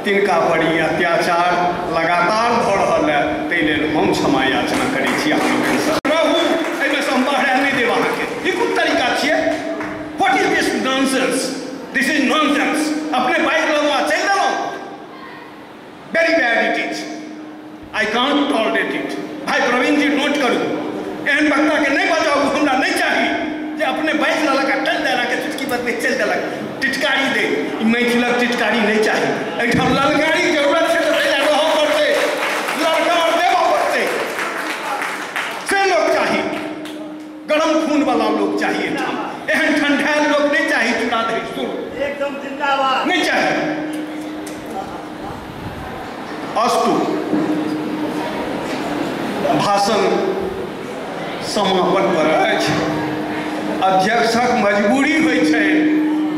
तिनका पर ई अत्याचार लगातार भऽ रहल है, ताहि लेल हम क्षमा याचना करै छी अहाँ लोकनिसँ। रहू, एहिमे से हम बहराए नहि देब अहाँके। ई कोन तरीका छियै? What is this nonsense? This is nonsense. अपने बाइक लेलहुँ आ चलि देलहुँ। Very bad it is. I can't tolerate it. भाई प्रवीण जी नोट करू, एहन वक्ताके नहि बजाउ, हमरा नहि चाही जे अपने बाइक लेलक आ चलि देलक, चुटकी बदले चलि देलक, टिटकारी दे। ई मैथिलक टिटकारी नहि चाही। एहिठाम ललकारीके जरूरत छै तऽ ताहि लए रहऽ पड़तै, ललकार देबऽ पड़तै, से लोक चाही। गरम खून वाला लोक चाही एहिठाम, एहन ठंडायल लोक नहि चाही। चूड़ा दही सुर एकदम जिंदाबाद नहि चाही। अस्तु, भाषण समापन पर अछि। अध्यक्षक मजबूरी होइ छै,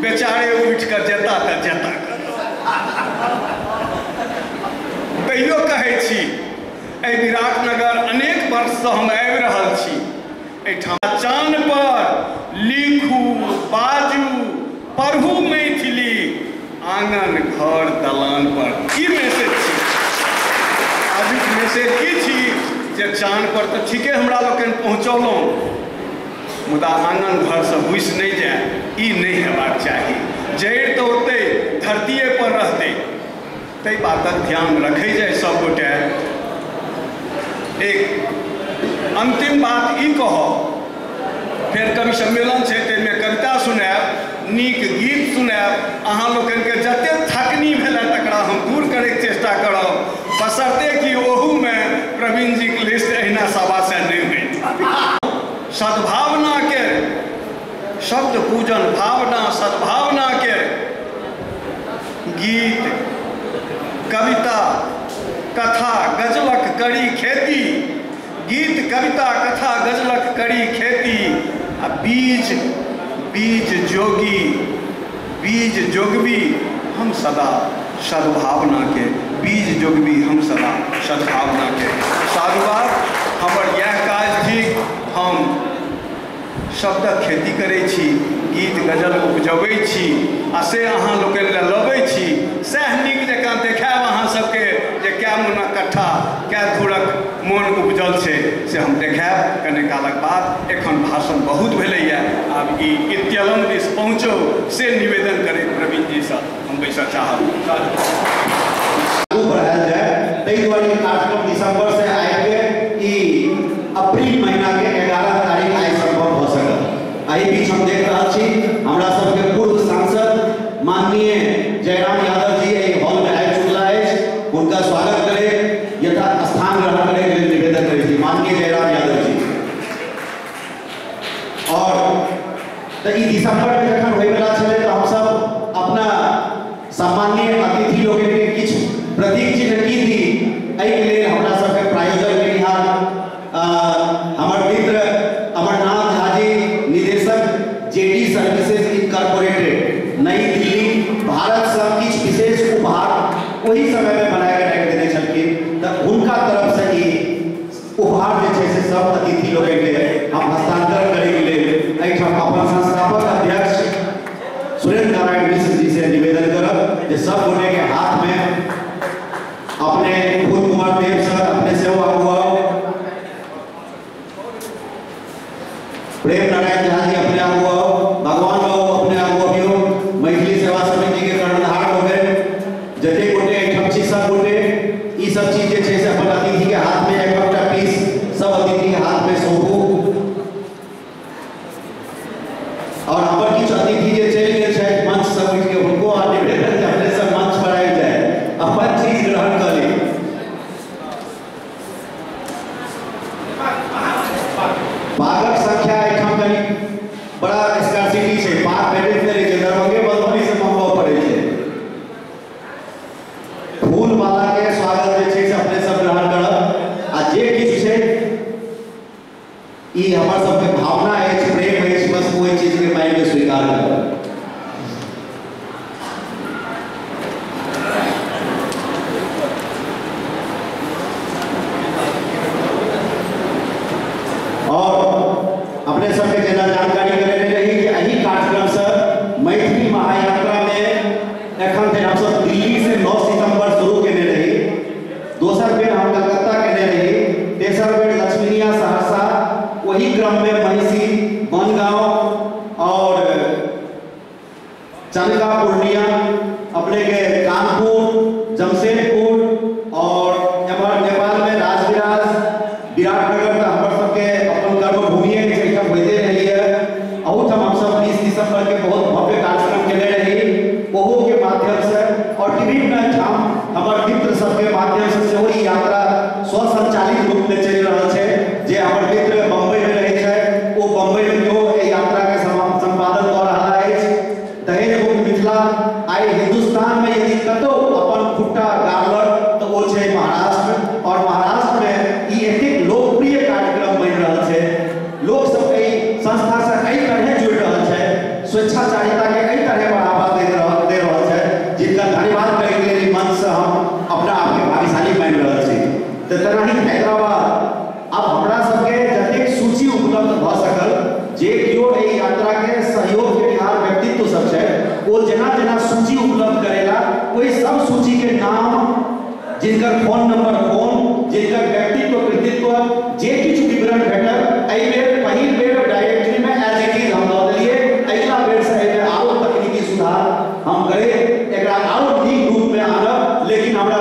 बेचारे उठि कऽ जेता तऽ जेता। तैयो कहै छी, एहि विराटनगर अनेक वर्षसँ हम आबि रहल छी। एहिठाम चान पर लिखू, बाजू, पढ़ू मैथिली, आंगन घर दलान पर। की मैसेज छी आजुक? मैसेज की छी जे चान पर तऽ ठीके हमरा लोकनि पहुँचौलहुँ, मुदा आंगन घरसँ घुसि नहि जाय, ई नहि हेबाक चाही। जड़ि तऽ ओतै धरतीये पर रहतै, ताहि बातक ध्यान रखै जाय सबगोटे। एक अंतिम बात ई कहब, फेर कवि सम्मेलन छै, ताहिमे कविता सुनायब, नीक गीत सुनायब। अहाँ लोकनिके जतेक थकनी भेलै तकरा हम दूर करैके चेष्टा करब, बशर्ते कि ओहूमे प्रवीण जीके लिस्ट एहिना सवासे नहि होय। सद्भावना के शब्द पूजन भावना, सद्भावना के गीत, कविता, कथा, गजलक करी खेती। गीत, कविता, कथा, गजलक करी खेती। आ बीज, बीज जोगी, बीज जोगबी हम सदा सद्भावना के, बीज जोगबी हम सदा सद्भावना के। साधुवाद। हमर इएह काज थिक, हम शब्दक खेती करै छी, गीत गजल उपजबै छी आ से अहाँ लोकनि लए लबै छी। सएह नीक जकाँ देखायब अहाँ सबके जे कए मोनक कट्ठा, कए धूरक मोन उपजल छै, से हम देखायब कने कालक बाद। एखन भाषण बहुत भेलैए, आब ई इत्यलम दिस पहुँचो से निवेदन करैत प्रवीण जीसँ हम बैसऽ चाहब। आगू बढ़ायल जाय, ताहि दुआरे कार्यक्रम दिसंबर से आबिके ई अप्रैल महीना के 11 तारीख आइ संभव भऽ सकल। एहि बीच हम देख रहल छी हमरा सबके पूर्व सांसद माननीय जयराम यादव जी एहि हॉल में आबि चुकला अछि। हुनका स्वागत करे यथा स्थान ग्रहण करे के लेल निवेदन करै छी माननीय जयराम यादव जी। और तऽ ई दिसंबर में जखन होयवला छलै तऽ हमसब अपना सम्माननीय अतिथि लोकनिके किछु प्रतीक चिन्ह की दी, एहिके लेल हमरा सबके प्रायोजक केनिहार हमर मित्र अमरनाथ झा जी, निदेशक जेडी सर्विसेज इनकॉर्पोरेटेड, नई दिल्ली, भारत सँ किछु विशेष उपहार ओहि समय में बना के राखि देने छलखिन, तऽ हुनका तरफ से ई उपहार जे छै से सब अतिथि लोकनिके हम हस्तांतरण करैके लेल एहिठाम अपन संस्थापक अध्यक्ष सुरेंद्र नारायण मिश्र जी से निवेदन करब जे सब गोटे के हाथ में अपने फूल कुमार देव सर अपने सेहो आगू आउ, प्रेम नारायण झा जी अपने आगू आओ, भगवान बाबू अपने आगू अबियौ, मैथिली सेवा समिति के कर्णधार हो गए जते गोटे एहिठाम छी सब गोटे ई सब चीज जे छै से अपन अतिथि के हाथ में एक एकटा पीस सब अतिथि के हाथ में सौंपू। और हमर किछु अतिथि जे चलि गेल छथि मंच से उठि के हुनको आ निवेदन जे अपने सब मंच पर आबि जाय, अपन चीज ग्रहण कऽ ली। पागक संख्या एहिठाम कनि बड़ा स्कार्सिटी छै, पाग भेटैत नहि छै, दरभंगे मधुबनी से मंगबऽ पड़ै छै। फूल माला के स्वागत जे छै से अपने सब ग्रहण करब आ जे किछु छै ई हमर सबके भावना अछि, प्रेम अछि, बस ओहि चीज के मानि के स्वीकार करब। और अपने सबके जेना जानकारी करेने रही कि एहि कार्यक्रम से मैथिली महायात्रा में एखन धरि हमसब दिल्ली से 9 सितंबर शुरू केने रही, दोसर बेर हम कलकत्ता केने रही, तेसर बेर लक्ष्मीनिया सहरसा, वही क्रम में महिषी, बनगांव और चनका पूर्णिया, अपने के कानपुर, जमशेदपुर और एम्हर नेपाल में राजविराज, विराटनगर तऽ हमर सबके अपन कर्मभूमि अछि, एहिठाम होइते रहैए। अहूठाम हमसब 20 दिसंबर के बहुत भव्य कार्यक्रम केने रही, ओहो के माध्यम से और विभिन्न ठाम हमर मित्र सबके माध्यम से सेहो ई यात्रा स्वसंचालित रूप में चलि रहल छै। जे हमर मित्र बम्बई में रहै छै ओ बम्बई में सेहो एहि यात्रा के संपादन कऽ रहल अछि। दहेज मुक्त मिथिला आइ हिंदुस्तान में यदि कतौ अपन खुट्टा गाड़लक तऽ ओ छै महाराष्ट्र, और महाराष्ट्र में ई एतेक लोकप्रिय कार्यक्रम बनि रहल छै। सूची उपलब्ध करेला। ओहि सब सूची के नाम, जिनकर फोन नंबर फोन, जिनकर व्यक्तित्व कृतित्व, जे किछु विवरण भेटल, एहि बेर पहिल बेर डायरेक्टरी में एज it is हम दऽ देलियै। अगिला बेर से एहिमे आरो तकनीकी सुधार हम करैत एकरा आरो नीक रूप में आनब। लेकिन हमरा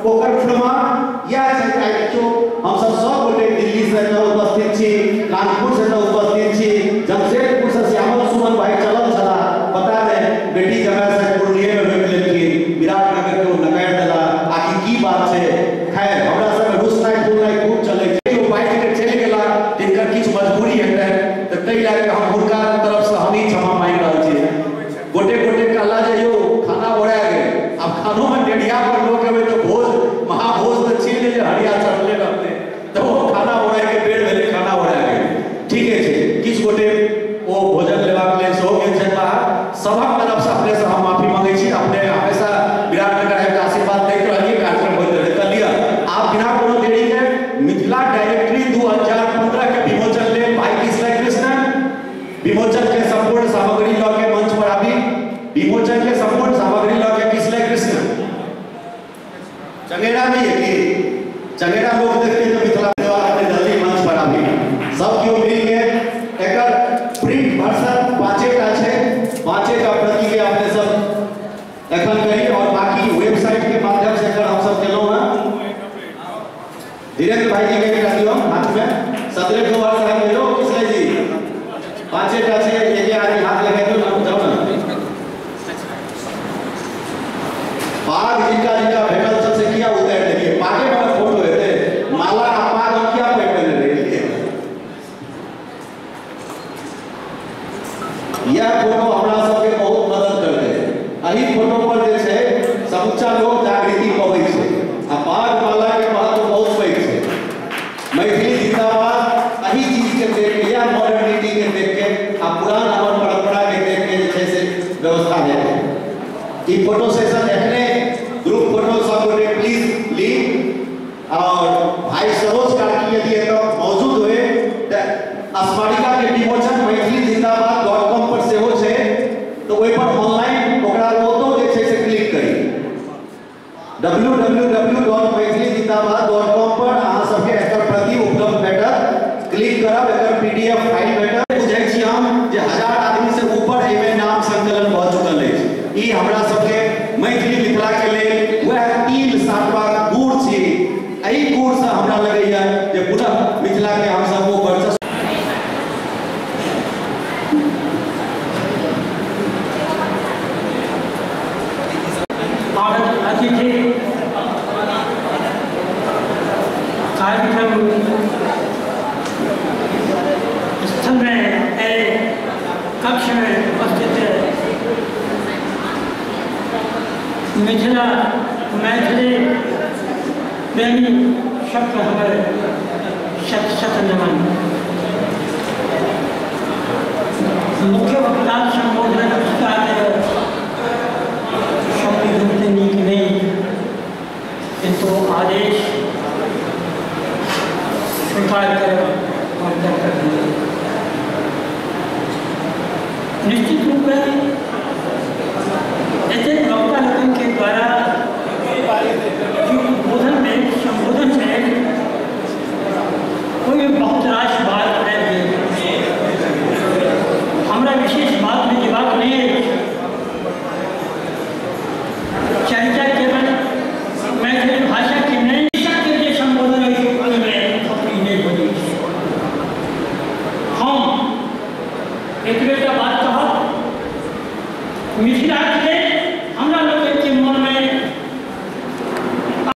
ओकर प्रमाण इएह छै। आइ देखियौ हमसब सब गोटे दिल्ली से एतऽ उपस्थित छी, कानपुर से एतऽ उपस्थित छी, जमशेदपुर से श्यामल सुमन भाई चलल छलाह, पता नहि बेटी जमाय से पूर्णिये में रोकि लेलखिन, विराटनगर के ओ नकारि देला, आखिर की बात छै। खैर हमरा सबके रुसनाइ फुलनाइ खूब चलै छै। ओ बाइक के चलि गेला जिनकर किछु मजबूरी हेतनि, तऽ ताहि लए कऽ हम हुनका तरफसँ हम ही क्षमा मांगि रहल छी। गोटे गोटे कहला जे यौ खाना ओरा गेल, आब खानोमे डेढ़िया पर लोक एबै तऽ भोज महाभोज तऽ छी नहि जे हरिया चढ़ले रहतै, तऽ ओ खाना ओराइके बेर भेलै, खाना ओरा गेल। ठीके छै, किछु गोटे ओ भोजन लेबाक लेल सेहो गेल छथि बाहर। सभक तरफसँ अपनेसँ हम माफी मांगै छी। अपने हमेशा विराटनगर आबिके आशीर्वाद दैत रहलियै, कार्यक्रम होइत रहलै। तऽ लिअ आब बिना कोनो देरीके मिथिला डायरेक्टरी 2015 के विमोचन लेल भाई किसलय कृष्ण विमोचन के संपूर्ण सामग्री लऽ के मंच पर आबी। विमोचन के संपूर्ण सामग्री लऽ के किसलय कृष्ण। चंगेरा नहीं है कि चंगेरा लोग देखते तो मिथिला अपने जल्दी मंच पर आबी। सब केओ मिल के एकर प्रिंट वर्जन 5टा छै, 5टा प्रति के अपने सब एखन करी और बाकी वेबसाइट के माध्यम से एकर हम सब केलहुँ हैं। धीरेन्द्र भाई जी के एकटा दियौ हाथ में, सदरे कुमार साहब ले किसलय जी, 5टा छै, एक आदमी हाथ लगा दियौ, जाउ ना। पाग जिनका जिनका भेटल छल से किया उतारि देलियै, पागे वाला फोटो हेतै, माला आ पाग हम किया पहिर लेने रहियै। यह फोटो हमरा सबके बहुत मदद करतै। एहि फोटो पर जे छै समूचा लोक जागृति पबै छै आ पाग माला के महत्व बहुत पैघ छै। मैथिली जिंदाबाद एहि चीज के देख के, या मॉडर्निटी के देख के आ पुरान हमर परंपरा के देख के जे छै से व्यवस्था हेतै। ई फोटो सेशन एखने ग्रुप फोटो सब गोटे प्लीज ली। और भाई सरोज कार्की यदि एतऽ मौजूद हुए तऽ स्मारिका के विमोचन मैथिली जिंदाबाद .com पर सेहो छै, तऽ ओहि पर ऑनलाइन ओकरा ओतौ जे छै से क्लिक करी। www.maithilijindabad.com पर अहाँ सबके एकर प्रति उपलब्ध भेटत, क्लिक करब एकर PDF file भेटत। बुझै छी हम जे 1000 आदमी से ऊपर एहिमे नाम संकलन भऽ चुकल अछि। ई हमरा सबके मैथिली मिथिला के लेल वएह तिल साटबाक गुड़ छी। एहि गुड़सँ हमरा लगैया जे पुनः मिथिला के हमसब ओ वर्चस्व। अतिथि कार्यक्रम स्थल में कक्ष में उपस्थित मिथिला मैथिली प्रेमी सबके हमारे शत शत नमन। मुख्य वक्ता संबोधन शब्द नीक नहीं, किंतु आदेश स्वीकार कर। निश्चित रूप में ऐसे वक्ता लोगों के द्वारा जो उद्बोधन में संबोधन में कोई बहुत रास बात है, हमारा विशेष बात में जवाब नहीं है। चर्चा केवल मैथिली भाषा की नहीं के जे संबोधन में नहीं बनी। हम एक बेटा बात कहा, मिथिला के